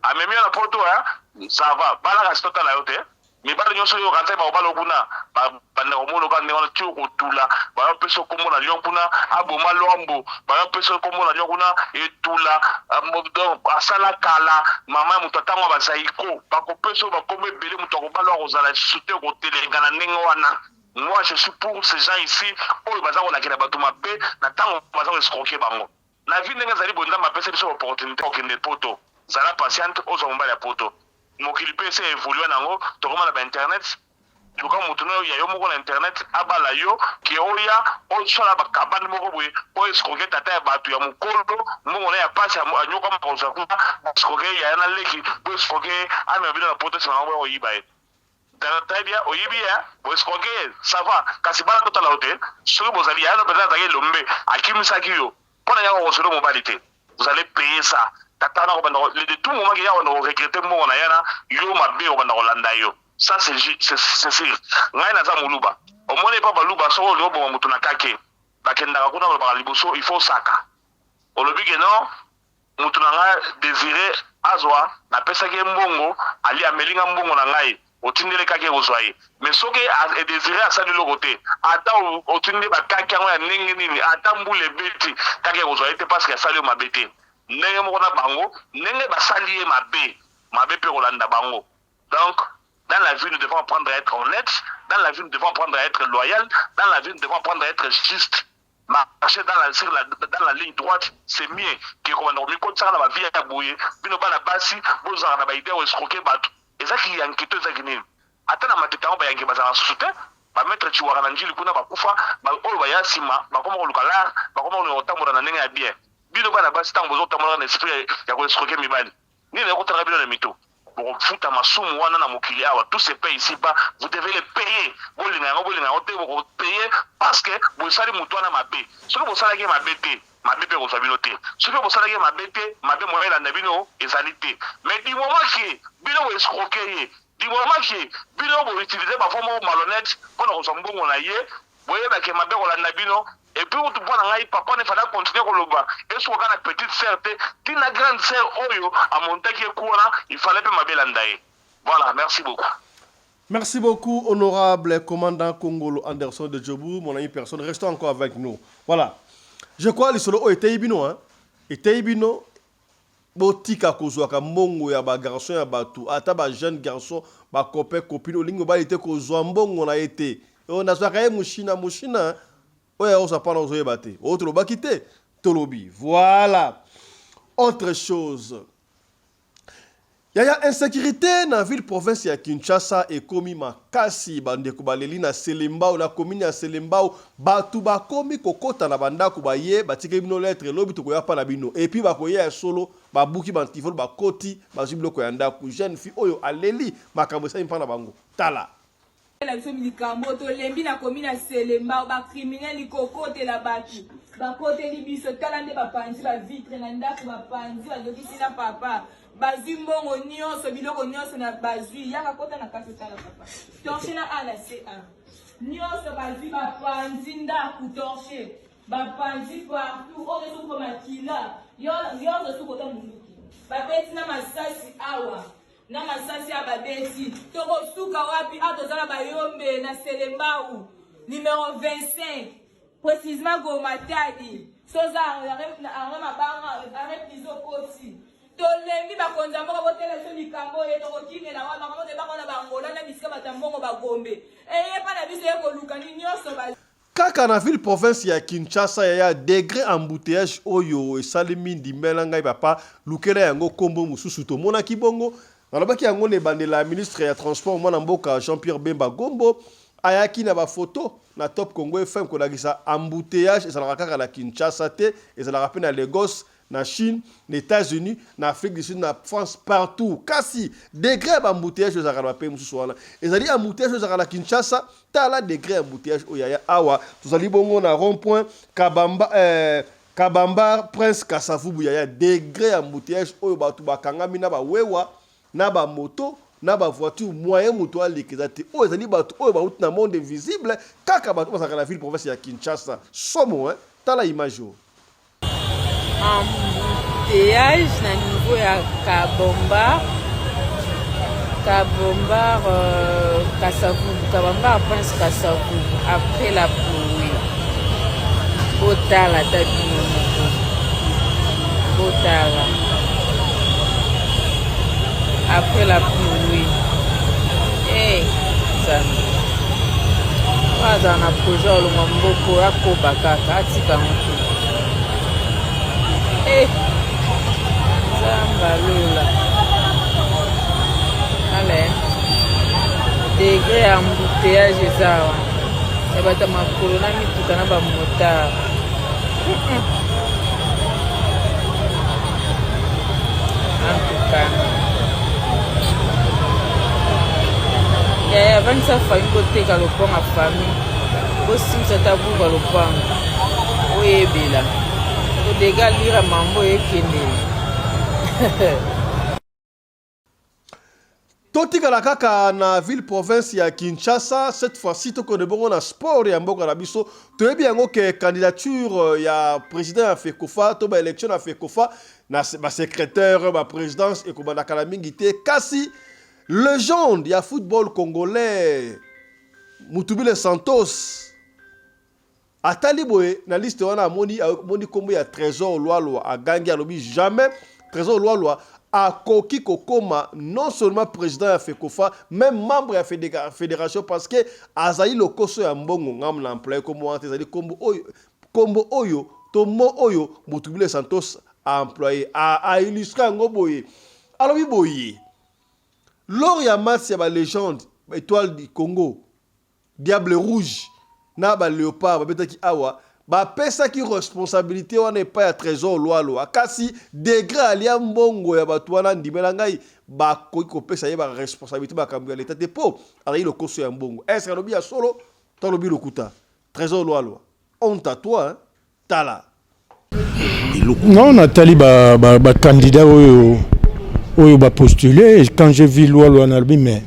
amemi yo na poto hein ça va bala kasi totala yo te mibali nyonso oyo okanisaki bakobala yo kuna banda komona yo kaka ndenge wana ti okotula baya kopesa yo kombo na lion kuna aboma luambo baya kopesa yo kombo na lion kuna etula donc asala kala mama ya moto atangwa ba zaiko bakopesa yo bakombo ebele moto akobala akozala lisusu te okotelenga na ndenge wana moi je suis pour ces gens ici oyo baza kolakela bato mabe na ntango baza koescroke bango na vie ndenge ezali boye nzambe apesa biso opportunité okende poto zala patiente ozwa mobali ya poto mokili mpe esi evolue nango tokoma na ba internet Luka mutu nayo ya yo moko na internet abala yo ke oya osala ba cabane moko boye o escroquer tata ya batu ya mukolo mbongo naye ya pasi anyokwama kozwa kuna bo escroquer ye yaya na leki bo escroquer ye amema bino na poto sima nango boya koyiba ye très bien oyibi ye bo escroquer ye ça va kasi bala totala yo te soki bozali yaya no penza azalaki elombe akimisaki yo pona nini akokoselo mobali te vous allez payer ça tata wana akobanda de tout moment ke ye akobanda ko regretter mbongo na ye na yo mabe ekobanda kolanda yo Ça c'est c'est sur. Ngai naza muluba. Omoni epa baluba soki olingi oboma mutu na kake bakendaka kuna balobaka liboso il faut osaka. Olobi ke non mutu na nga Desire azwa napesaki ye mbongo alie ameli nga mbongo na ngai otindeli kake ekozwa ye. Mais soki Desire asali eloko te ata otindi ba kake yango ya ndenge nini ata mbula ebeti kake ekozwa ye te parce que asali yo mabe te. Ndenge moko na bango ndenge basali ye mabe mabe pe ekolanda bango. Donc, dans la vie, nous devons apprendre à être honnête. Dans la vie, nous devons apprendre à être loyal. Dans la vie, nous devons apprendre à être juste. Marcher dans la, sur la, dans la ligne droite, c'est mieux que kobanda komikotisaka na bavie ya boye. Bino bana basi, bozalaka na baidée ya koescroquer bato. Eza kiyanke to ezaki nini? Ata na matete yango bayanke bazalaka susu te. Ba maître Tshiwara na Ndjili kuna bakufa, ba oyo baya nsima bakoma koluka lar, bakoma koluka kotambola na ndenge ya bien. Bino bana basi ntango bozotambolaka na esprit ya koescroquer mibali, nini ekotalaka bino na mito? Bokofuta masumu wana na mokili awa, tout se paye ici bas, vous devez le payer, bolinga yango bolinga yango te boko payer parce que bosali mutu wana mabe, soki bosalaki ye mabe te mabe pe ekozua bino te, soki pe bosalaki ye mabe te mabe moyen elanda bino ezali te, mais du moment que bino bo escroquer ye, du moment que bino bo utiliser ba voies moko malhonnete pona kozua mbongo na ye, Boyeba ke mabe ekolanda bino et puis kutu pona ngai papa wana il fallait a continuer koloba esuka kaka na petite sœur te ti na grande sœur oyo a montaki ye coup wana il fallait pe mabe elanda ye voilà merci beaucoup. Merci beaucoup, honorable commandant Kongolo Anderson de Djobou, mon ami personne. Restons encore avec nous. Voilà. Je crois lisolo oyo eteyi bino, hein. Eteyi bino botika kozwaka mbongo ya ba garçon ya bato, ata ba jeune garçon, ba copain copine, olingi mobali te kozwa mbongo na ye te. Oyo nazwaka ye mushina mushina, oyo akozwa pana ozoyeba te. Oyo tolobaki te, tolobi. Voilà. Autre chose. Yaya insecurite na ville province ya Kinshasa ekomi makasi ba ndeko baleli na Selembao na commune ya Selembao batu bakomi kokota na ba ndaku baye batikeli bino lettre lobi tokoya pa na bino et puis bakoya ya solo babuki ba antivol bakoti bazwi biloko ya ndaku jeune fille oyo aleli makambo esalemi pa na bango tala na biso likambo tolembi na komi na selembao bacriminel kokotela bato bakoteli biso tala nde bapanzi bavitre na ndako bapanzi bazokisi na papa bazwi mbongo nyonso biloko nyonso na bazwi yaka kota na kati otala papa torche na a na c a nyonso bazwi bapanzi ndako torche bapanzi partout oyo ezokufa makila yonso esuki ota monduki babeti na masasi awa na masasi ya babeti tokosuka wapi awa toza na bayombe na selembau numero 25 précisement gomatadi soza arre mabanga arre pizo koti tolembi bakonzi ya mboka botela biso likambo oyo tokokimela wa makambo tebaka na bangola na bisika bato ya mbongo bagombe eye mpa na biso ye koluka ni nyonso. Kaka na ville province ya Kinshasa yaya degre embouteillages oyo esalemi ndimela ngai papa lukela yango kombo mosusu tomonaki bongo nalobaki yango na ebandela ministre ya transport mwana mboka Jean Pierre Bemba Gombo ayaki na ba photo na Top Congo FM kolakisa embouteillages ezalaka kaka na Kinshasa te ezalaka pe na Lagos na Chine, na Etats-Unis, na Afrique du Sud, na France, partout. Kasi degré ya ba embouteillage oyo ezalaka na ba pays mosusu wana ezali embouteillage oyo ezalaka na Kinshasa. Tala degré ya embouteillage oyo yaya awa tozali bongo na rond point Kabamba eh, Kabamba Prince Kasavubu yaya degré ya embouteillage oyo bato bakangami na ba wewa na ba moto na ba voiture moyen moto aleka eza te. Oyo ezali bato oyo bauti na monde invisible kaka bato bazalaka na ville province ya Kinshasa. Somo hein, tala image oyo. Embouteillage na niveau ya Kabomba Kabombar euh, Kasavubu Kabambar Prince Kasavubu après la pluie botala ata bino moko botala après la pluie hey, eh, Nzambe oyo azala na projet ya olongwa mboko akoba kaka atika yango te eh, nzambe alola ale degre ya embouteillage eza awa ya bato ya makolo na mituka na bamotard En tout cas. Yaya avandisa famille boteka lopango ya famille bosimisa ata buka lopango oyebela odega lira mambo ekendele. Totikala kaka na ville province ya Kinshasa, cette fois-ci tokende bongo na sport ya mboka na biso. Toyebi yango ke candidature ya president ya FECOFA to ba election na FECOFA na ba secrétaire ba présidence ekobanda kala mingi te, kasi legende ya football congolais Mutubile Santos Atali boye na liste wana amoni amoni kombo ya Tresor Lualua agangi alobi jamais Tresor Lualua akoki kokoma non seulement president ya Fecofa même membre ya federation parce que azali lokoso ya mbongo ngam na employe kombo wana te ezali kombo oyo kombo oyo to mot oyo Mutubile Santos a employe a, a illustre yango boye alobi boye lors ya match ya ba legende Etoile du Congo Diable rouge na ba leopard babetaki awa bapesaki responsabilite wana epai ya Tresor Lualua kasi degre alia mbongo ya bato wana ndimela ngai bakoki kopesa ye ba responsabilite makambo ya leta te po azali lokoso ya mbongo est ce alobi ya solo to alobi lokuta Tresor Lualua honte à toi hein? Tala. Non, natali ba, ba, ba candidat oyo oyo ba postuler quand j'ai vu Lualua nalobi mais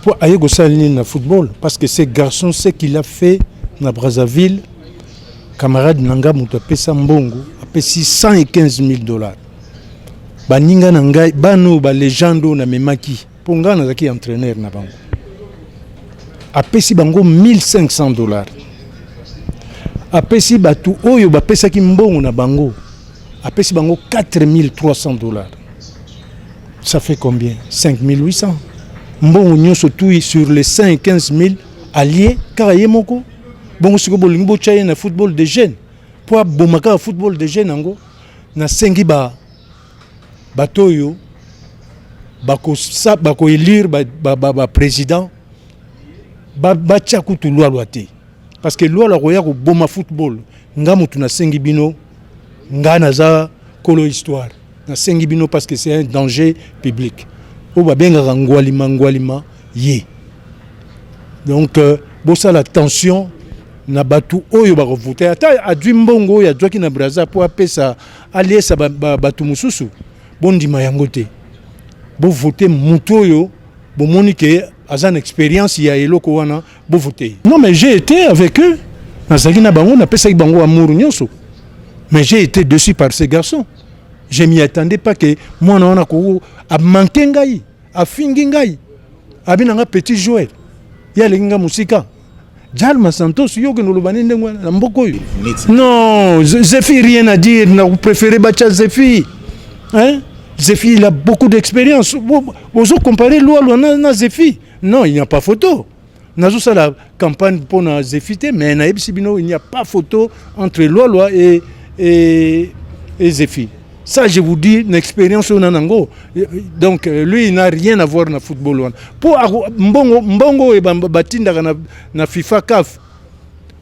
po aye kosala nini na football parce que ce garçon ce qu'il a fait na Brazzaville camarade na nga moto apesa mbongo apesi 115 000 dollars baninga na ngai bana oyo ba legende oyo namemaki mpo ngai nazalaki entraîneur na bango. Apesi bango 1500 dollars. Apesi bato oyo bapesaki mbongo na bango, apesi bango 4300 dollars. Ça fait combien? 5800. Mbongo nyonso tout sur les 115 000 alliés kaka ye moko. Bongo sikoyo bolingi botya ye na football de jeunes mpo aboma kaka football de jeunes yango. Nasengi ba bato oyo bakoélire baprésident ba, ba, batya kutu lwalwa te parce que lwalwa akoya koboma football. Nga motu nasengi bino, nga naza kolo histoire, nasengi bino parce que c'est un danger public oyo babengaka ngwalima ngwalima ye. Donc bosala attention na bato oyo bakovote. Ata azwi mbongo oyo azwaki na Braza mpo apesa aliesa bato mosusu, bondima yango te. Bovote motu oyo bomoni ke aza na expérience ya eloko wana, bovote. Non, mais j'ai été avec eux, nazalaki na bango, napesaki bango amour nyonso, mais j'ai été déçu par ces garçons. Je m'y attendais pas ke mwana wana koko amanke ngai, afingi ngai, abi nanga petit joueur, ye alingi nga mosika. Jalma Santos, yo okende oloba nini ndenge wana na mboka oyo? Non, Zefi, rien à dire. Na préféré batya Zefi, hein? Zefi, il a beaucoup d'expérience. Ozo comparer Lwalwa na Zefi? Non, il n'y a pas photo. Nazosala campagne mpona Zefi te, mais nayebisi bino, il n'y a pas photo entre Lwalwa et Zefi. Ça, je vous dis, une expérience oyo na nango. Donc lui, il n'a rien à voir na football wana, mpo mbongo mbongo oyo batindaka na FIFA, CAF,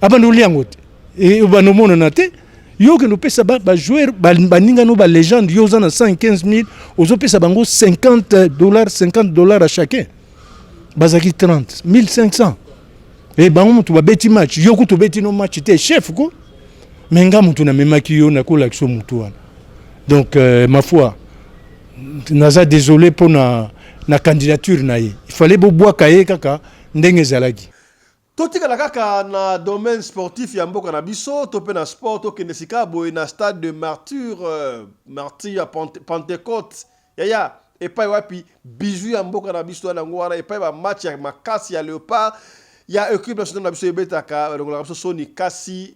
abanda olia yango te, ebanda omonana te. Yo okende opesa bajoueur baninga no balégende, yo oza na 115 000, ozopesa bango 50 dollars, 50 dollars à chacun, bazalaki 30 1500. E bango motu babeti match, yo kutu obeti no match te, chef ko. Me nga motu namemaki yo, nakolakisa motu wana. Donc ma foi, naza désolé mpo na candidature na ye. Il fallait bobwaka ye kaka ndenge ezalaki. Totikala kaka na domaine sportif ya mboka na biso to mpe na sport. Tokende sika boye na stade de Martyr, Martyr ya Pentecôte, yaya, epai wapi bijou ya mboka na biso wana. Yango wana epai bamatch ya makasi ya Léopard, ya équipe nationale na biso ebetaka, balongolaka biso soni. Kasi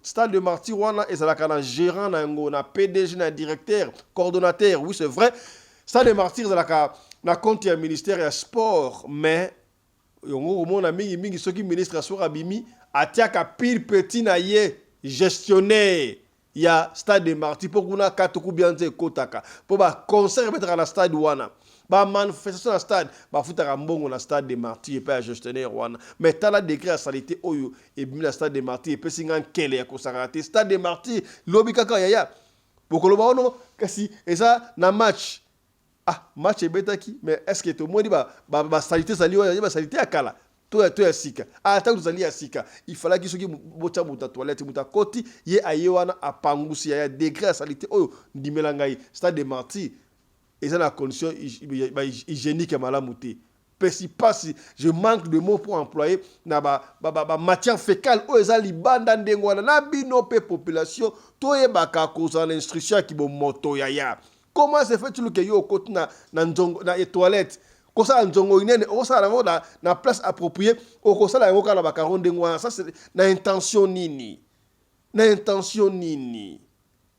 stade de Martyr wana ezalaka na gérant na yango, na PDG, na directeur coordonnateur. Oui, c'est vrai, stade de Martyr ezalaka na compte ya ministère ya sport, mais yango komona mingimingi soki ministre ya sport abimi, atiaka pire petit na ye gestionnaire ya stade de Martyr, mpo kuna katuku bianza ekotaka, mpo baconcert ebetaka na stade wana, bamanifestation na stade, bafutaka mbongo na stade de Martyr epai ya gestionnaire wana. Mais tala degré ya saleté oyo ebimi na stade de Martyr, epesi nga nkele ya kosakana te. Stade de Martyr lobi kaka, yaya, bokoloba ono kasi eza na match. Ah, match ebetaki, mais est ce que tomoni basaleté ezali oyo basaleté ya kala to ya sika? Ah, ntango tozali ya sika, ifalaki soki botya moto ya toilette, moto akoti, ye aye wana apangusi. Ya degré ya saleté oyo, ndimela ngai, stade de Martyr eza na condition hygiénique ya malamu te. Pesi pasi, je manque de mots pour employer na bamatière ba, ba, fécale oyo eza libanda ndenge wana. Na bino mpe population, toyebaka kozala na instruction ya kibomoto, yaya. Comment se fait-il que yo okoti na nzongo na toilette, kosala nzongo inene, okosala yango na place appropriée, okosala yango kaka na bacarreaux ndenge wana? Ça, c'est na intention nini? Na intention nini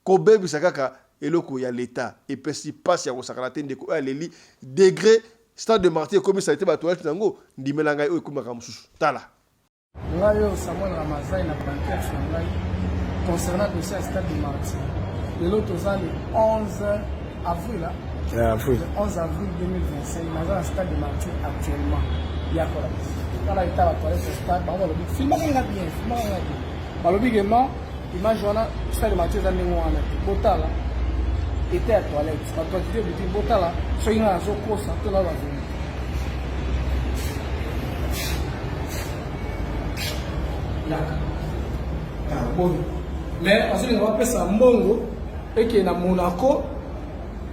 kobebisa kaka eloko ya leta? Epesi mpasi ya kosakana te. Ndeko oyo aleli degré stade de Martyr ekomi saleté, batoilette yango, ndimela ngai, oyo ekomaka mosusu. Tala. Ngai oyo Samuel Ramazai na pancarte na ngai concernant dossier ya stade de Martyr. Lelo toza le 11 avril, Yeah, avril. Le 11 avril 2025, naza na stade de Martyr actuellement. Yakola tala état batoilette ya stade. Bango balobi, filmaka nga bien, filmaka nga bien. Balobi ke non, image wana stade de Martyr eza ndenge wana te. Botala état ya toilette, bato bakite boutique. Botala soki nga nazokosa to na bavérité. Yaka boye, mais bazolinga bapesa mbongo ekende na Monaco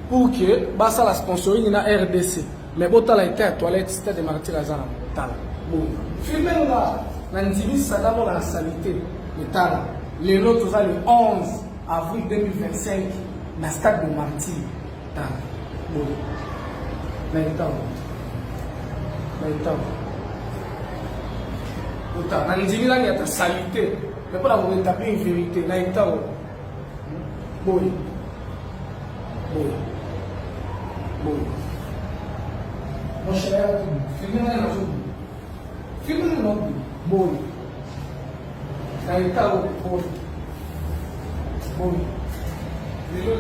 pour que basala sponsoring na RDC. Mais botala état ya toilette stade de Martyr aza na. Tala boye, filme nga na ndimi sadamo na saleté. Mais tala, lelo toza le 11 avril 2025 na stade de Martyr. Tala boye na état, na état. Ota nandimi nani ata salite mais mpona ko rétablir vérité na état oyo boye boye boye mon cher filme ngai nazobi filme ngai nazobi boye na état oyo boye boye lelo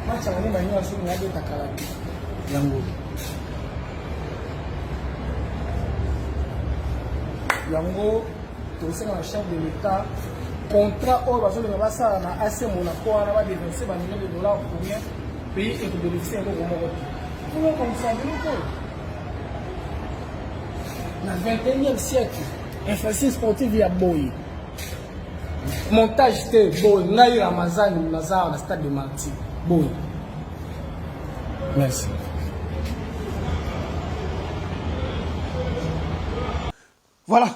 match yango nde banyo asomi abeta kala te yango yango tosenga na chef de l'état contrat oyo bazolinga basala na ac monaco wana badeverse ba million de dollars pour rien pays ekobénéficie eloko moko te tokokongisa biloko oyo na 21e siècle infrastructure sportive ya boye montage te boye ngai ramazani naza na stade de martyr boye merci. Voilà.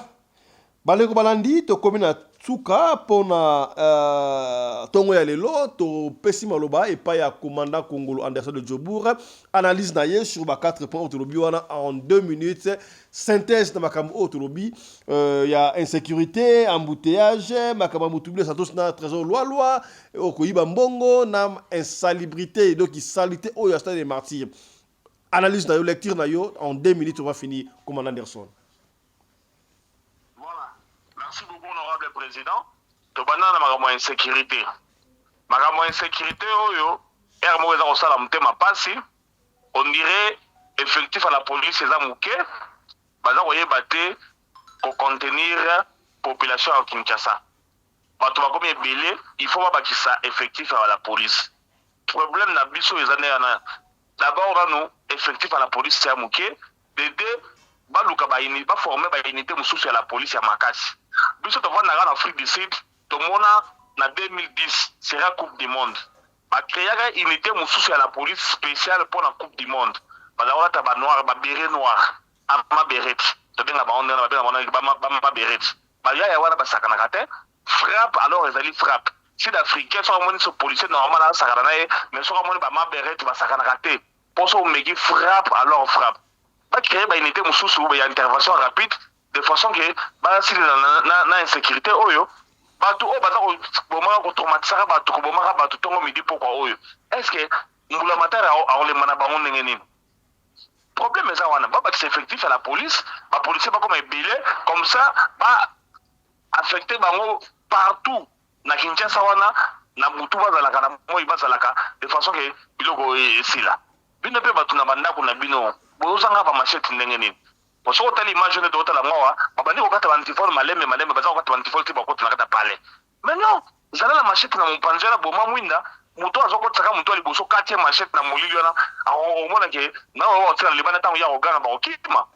Bandeko balandi, tokomi na suka mpona uh, ntongo ya lelo. Topesi maloba epai ya commandant Kongolo Anderson de Jobourg, analyse na ye sur ba 4 points oyo tolobi wana en 2 minutes, synthèse na makambo oyo tolobi ya insécurité, embouteillage, makambo ya Mutubile Santos na Trésor Lwalwa, okoyiba mbongo na insalubrité, donc salité oyo ya stade des Martyrs. Analyse na yo, lecture na yo en 2 minutes, on va finir, commandant Anderson. Voilà. Merci beaucoup, honorable président. Tobanda na makambo ya insécurité. Makambo ya insécurité oyo, ere moko eza kosala motema pasi. On dirait effectif ya la police eza moke, baza koyeba te kocontenir population ya Kinshasa. Bato bakomi ebele, il faut babakisa effectif ya la police. Problème na biso eza nde wana. D'abord nanu effectif ya la police ya moke, de deux baluka ba ba former ba unité mosusu ya la police ya makasi. Biso tovandaka na Afrique du Sud, tomona na 2010 sera Coupe du monde, ba créaka unité mosusu ya la police spéciale mpona Coupe du monde. Bazala kolata ba noir, ba béret noir, ama béret, tobenga bango ndenge babenga bango bama béret. Bayaya wana basakanaka te. Frappe alors ezali frappe. Sud africain soki amoni so policier normal asakana na ye, mais soki amoni bama béret basakanaka te. Mpo so omeki frappe alors frappe. Bacréer ba unité mosusu ya intervention rapide de façon que basilela na insécurité oyo. Bato oyo baza kobomaka, kotraumatisaka bato, kobomaka bato ntongo midi pokwa oyo, est ce que mbula matari akolemba na bango ndenge nini? Problème eza wana. Babakisa effectif ya la police, bapolicier bakoma ebele, comme ça ba affecte bango partout na Kinshasa wana, na butu bazalaka, na moi bazalaka, de façon que biloko esila. Bino mpe bato na bandako na bino bozozanga bamachete ndenge nini? Po soki otali image oyo totala yango awa, babandi kokata baantifole malembe malembe, baza kokata baantifole ti bakota na kati ya palais. Mais non, zala na machete na mopanzi wana, boma mwinda. Moto azokotisaka moto ya liboso, kati ye machete na molili wana, omona ke na oyo otika libanda, ntango ya koganga bakokima.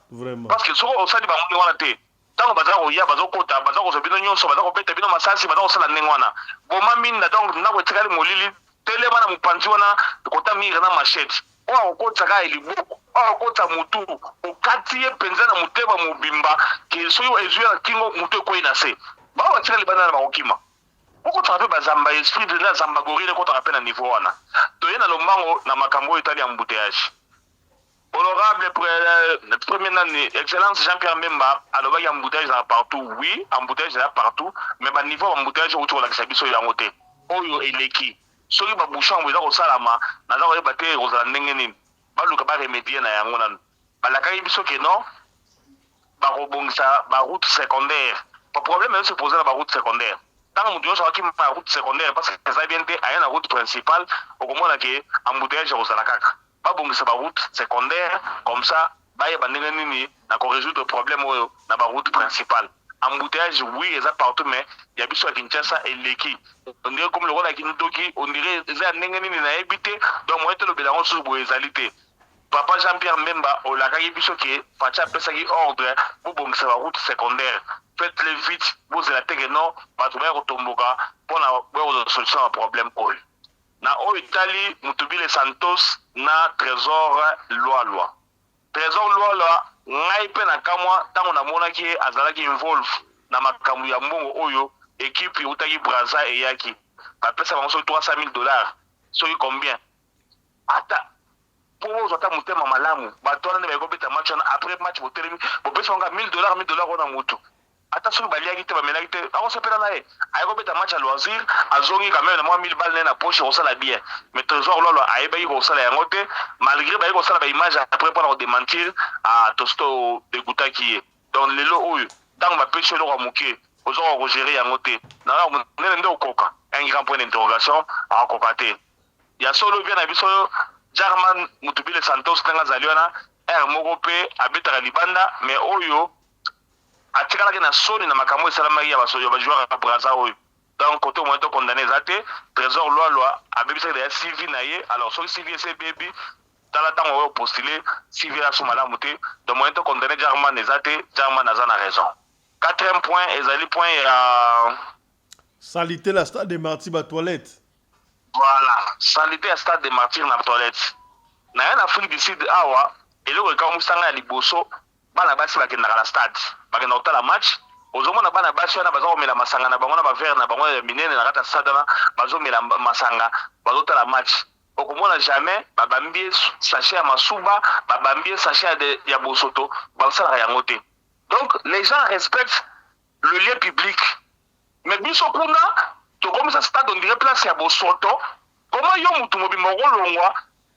Parce que soki osali bango ndenge wana te, ntango baza koya, bazokota, baza kozwa bino nyonso, baza kobeta bino masasi, baza kosala ndenge wana. Boma minda, donc ndako etikali molili, telema na mopanzi wana, kota mire na machete. Oyo akokotisa kaka liboko, oyo akokotisa motu, okati ye mpenza na motema mobimba, ke soki ezwi na kingo, motu ekwei na se. Bao batika libanda na bakokima. Bokotaka mpe bazamba, esprit mpenza zamba gorille ekotaka mpe na niveau wana. Toye na lombango na makambo oyo etali embouteillage. Honorable premier nani, excellence Jean-Pierre Mbemba alobaki embouteillage ezalaka partout. Oui, embouteillage ezala partout, mais ba niveau ya embouteillage outi kolakisa biso yango te. Oyo eleki. Soki ba bouchon yango eza kosalama, naza koyeba te ekozala ndenge nini. Baluka ba remédier na yango nanu. Balakaki biso ke non, bakobongisa ba route secondaire. Ba problème ezo se poser na ba route secondaire. Ntango moto nyonso akima na route secondaire parce que eza bien te, aya na route principale, okomona ke embouteillage ekozala kaka. Babongisa ba route secondaire, comme ça bayeba ndenge nini na ko résoudre problème oyo na ba route principale. Embouteillage oui eza partout, mais ya biso ya Kinshasa eleki. On dirait comme lokola kindoki, on dirait eza ya ndenge nini nayebi te. Donc moyen tolobela yango susu boye ezali te. Papa Jean-Pierre Mbemba olakaki biso ke Fatshi apesaki ordre bobongisa ba route secondaire. Faites-le vite, bozela te ke non bato baya kotomboka mpona boya kozwa solution ya problème oyo. Na oyo etali Mutubile Santos na Trésor Lwalwa. Trésor Lwalwa, ngai mpe nakamwa ntango namonaki ye azalaki involve na makambo ya mbongo oyo equipe eutaki Brazza eyaki. Bapesa bango soki 300 000 dollars, soki combien. Ata mpo bozwa ata motema malamu, bato wana nde baye kobeta match wana. Après match botelemi, bopesi bango 1000 dollars, 1000 dollars wana mutu. Ata soki baliaki te, bamelaki te, akosepela na ye. Aye kobeta match ya loisir, azongi quand meme na mwa 1000 balles na ye na poche, ekosala bien. Mais Tresor Lualua ayebaki kosala yango te, malgre baye kosala ba images après pona ko dementir, ah tosi to degoutaki ye. Donc lelo oyo tango bapesi yo eloko ya moke, ozokoka ko gerer yango te, na oyo ya monene nde okoka? Un grand point d'interrogation, akokoka te. Ya solo vieux na biso Jarman Mutubile Santos ndenge azali wana, heure moko pe abetaka libanda mais oyo atikalaki na soni na makambo esalamaki ya ba joueurs ya Brazza oyo. Donc cote moyen to condamner eza te. Tresor Lualua abebisaki dejà CV na ye, alors soki CV esi ebebi, tala tango oyo postuler CV eza su malamu te. Donc moyen to condamner Jarman eza te, Jarman aza na raison. Quatrième point ezali point ya Salite na stade des Martyrs ba toilettes. Voilà, salite ya stade des Martyrs na toilettes. Naya na Afrique du Sud awa, eloko ekamwisa nga ya liboso, Bana basi bakendaka na stade, bakendaka kotala match, ozo mona bana basi wana baza komela masanga na bango na ba verre na bango ya minene na kati ya stade wana, bazo mela masanga, bazo tala match. Okomona jamais ba bambi ye sachet ya masuba, ba bambi ye sachet ya bosoto, basalaka yango te. Donc les gens respectent le lieu public. Mais biso kuna tokomisa stade on dirait place ya bosoto, comment yo mutu mobimba okolongwa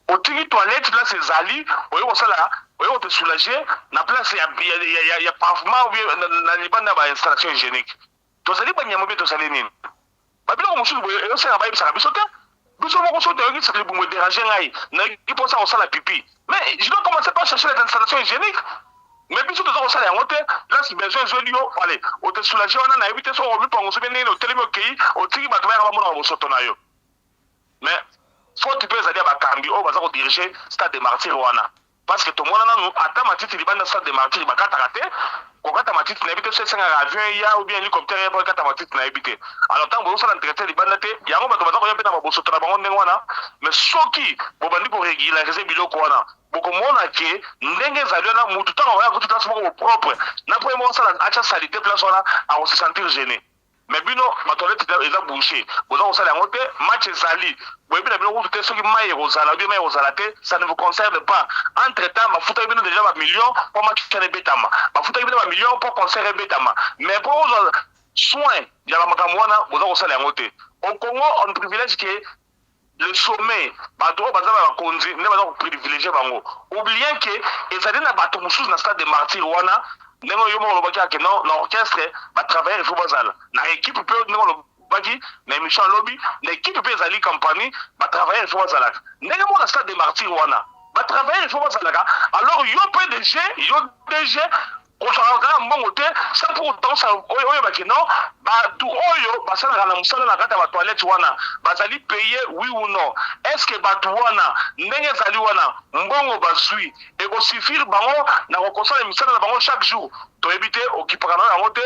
otiki toilette place ezali oye kosala oye ko te soulager na place ya, ya, ya, ya, ya pavement ou bien na, na libanda ya ba installation hygiénique. Tozali banyama ou bien tozali nini? Ba biloko mosusu boye ezosenga bayebisaka biso te. Biso moko soki toyoki libumu edéranger ngai, nayoki mposa kosala pipi, mais je dois commencer par chercher les installations hygiéniques. Mais biso toza kosala yango te, place besoin ezweli yo, allez, ote soulager wana, nayebi te soki okomipangusa ou bien ndenge nini, otelemi okeyi, otiki bato bayaka bamonaka bosoto na yo. Mais faute pe ezali ya bakambi oyo baza ko diriger stade des martyrs wana parce que tomona nanu ata matiti libanda stade des martyrs bakataka te, kokata matiti nayebi te soki esengaka avion eya ou bien helicoptère eya po ekata matiti nayebi te. Alors tango bozosala entretien libanda te yango bato baza koya pe na ba bosoto na bango ndenge wana, mais soki bobandi ko regulariser biloko wana bokomona ke ndenge ezali wana mutu tango akoya akuti place moko bo propre na po ye moko asala atia salite place wana ako se sentir gene. Mais bino ba toilette eza bouche boza kosala yango te match ezali boyebi na bino kutu te soki mayi ekozala ou bien mayi ekozala te ça ne vous concerne pas entre temps bafutaki bino dejà ba millions po match wana ebetama bafutaki bino ba millions po concert ebetama mais po ozwa soin ya ba makambo wana boza kosala yango te au Congo on ne privilège que le sommet bato oyo baza ba bakonzi nde baza ko privilegier bango oubliant que ezali na bato mosusu na stade de martyr wana ndenge yo moko olobaki ake non na orchestre ba travailleurs il faut bazala na équipe mpe ndenge olobaki na émission ya lobi na équipe mpe ezali compagnie ba travailleurs il faut bazalaka ndenge moko na stade de martyr wana ba travailleurs il faut bazalaka alors yo PDG yo DG Kozwaka kaka mbongo te sans pour autant oyeba que non batu oyo basalaka na musala na kati ya ba toilettes wana bazali paye oui ou non? Est ce que batu wana ndenge ezali wana mbongo bazui eko suffire bango na kosala misala na bango chaque jour? Toyebi te, okipaka na yo yango te,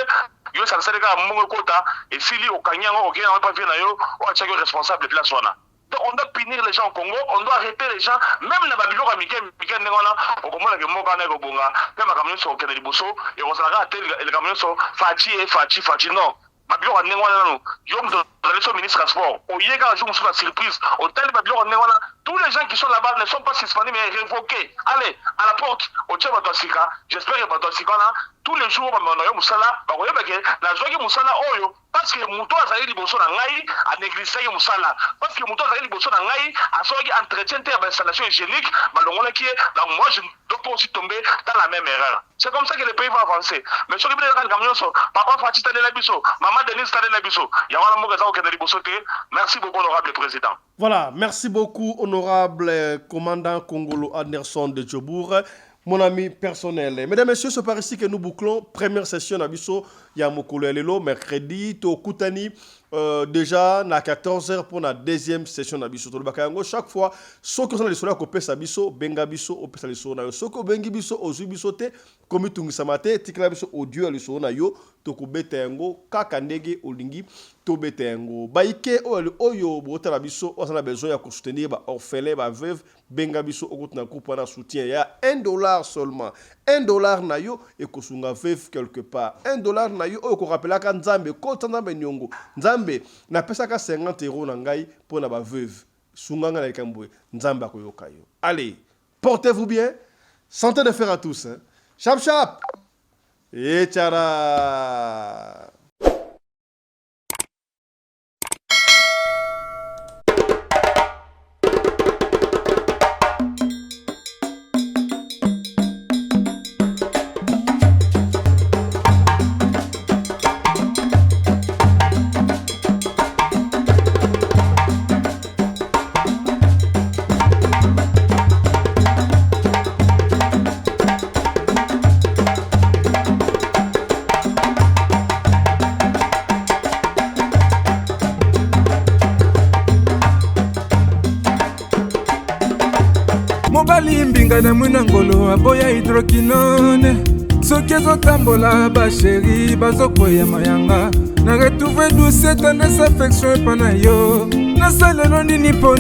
yo esalisali kaka mbongo ekota esili okangi yango okeyi na yango epa vieux na yo oyo atiaki yo responsable place wana. Donc on doit punir les gens au Congo, on doit arreter les gens, meme na ba biloko ya mike mike ndenge wana, okomona ke mboka wana ekobonga, pe makambo nyonso ekokende liboso, ekozala kaka te likambo nyonso Fatshi e Fatshi Fatshi non. Ba biloko ya ndenge wana nanu, yo moto ozali so ministre ya sport, oye kaka jour mosusu na surprise, otali ba biloko ya ndenge wana, tous les gens qui sont là-bas ne sont pas suspendus mais revoqués. Allez, à la porte, otie bato ya sika, j'espère que bato ya sika wana tous les jours bamema na yo mosala, bakoyeba ke nazwaki mosala oyo Parce que moto oyo azalaki liboso na ngai a negligaki mosala. Parce que moto oyo azalaki liboso na ngai asalaki entretien te ya ba installations hygieniques, balongolaki ye. Donc moi je ne dois pas aussi tomber dans la meme erreur. C'est comme ça que le pays va avancer. Mais soki bino kaka likambo nyonso, papa Fatshi talela biso, mama Denise talela biso, yango wana mboka eza kokende liboso te. Merci beaucoup honorable president. Voilà, merci beaucoup honorable commandant Kongolo Anderson de Jobourg, mon ami personnel. Mesdames, Messieurs, c'est par ici que nous bouclons première session na biso ya mokolo ya lelo mercredi tokutani déjà na 14h pour la deuxième session na biso. Tolobaka yango chaque fois soki oza na lisolo ya kopesa biso, benga biso opesa lisolo na yo. Soki obengi biso ozwi biso te, komitungisama te, tikela biso audio ya lisolo na yo, tokobeta yango kaka ndenge olingi tobeta yango. Bayike oyo oyo botala biso oyo aza na besoin ya ko soutenir ba orphelins, ba veuves, benga biso okoti na groupe wana soutien ya un dollar seulement. Un dollar na yo ekosunga veuve quelque part. Un dollar na yo oyo okorapelaka Nzambe, kotisa Nzambe niongo. Nzambe, napesaka 50 euros na ngai pona ba veuves. Sunga ngai na likambo boye. Nzambe akoyoka yo. Allez, portez-vous bien. Santé de fer à tous. Hein. Chap chap! Echara! Mobali mbinga na mwina ngolo aboya hydroquinone, soki ezotambola basheri bazokweya mayanga na retrouve douce tendresse affection epa na yo, nasalelo nini mpo.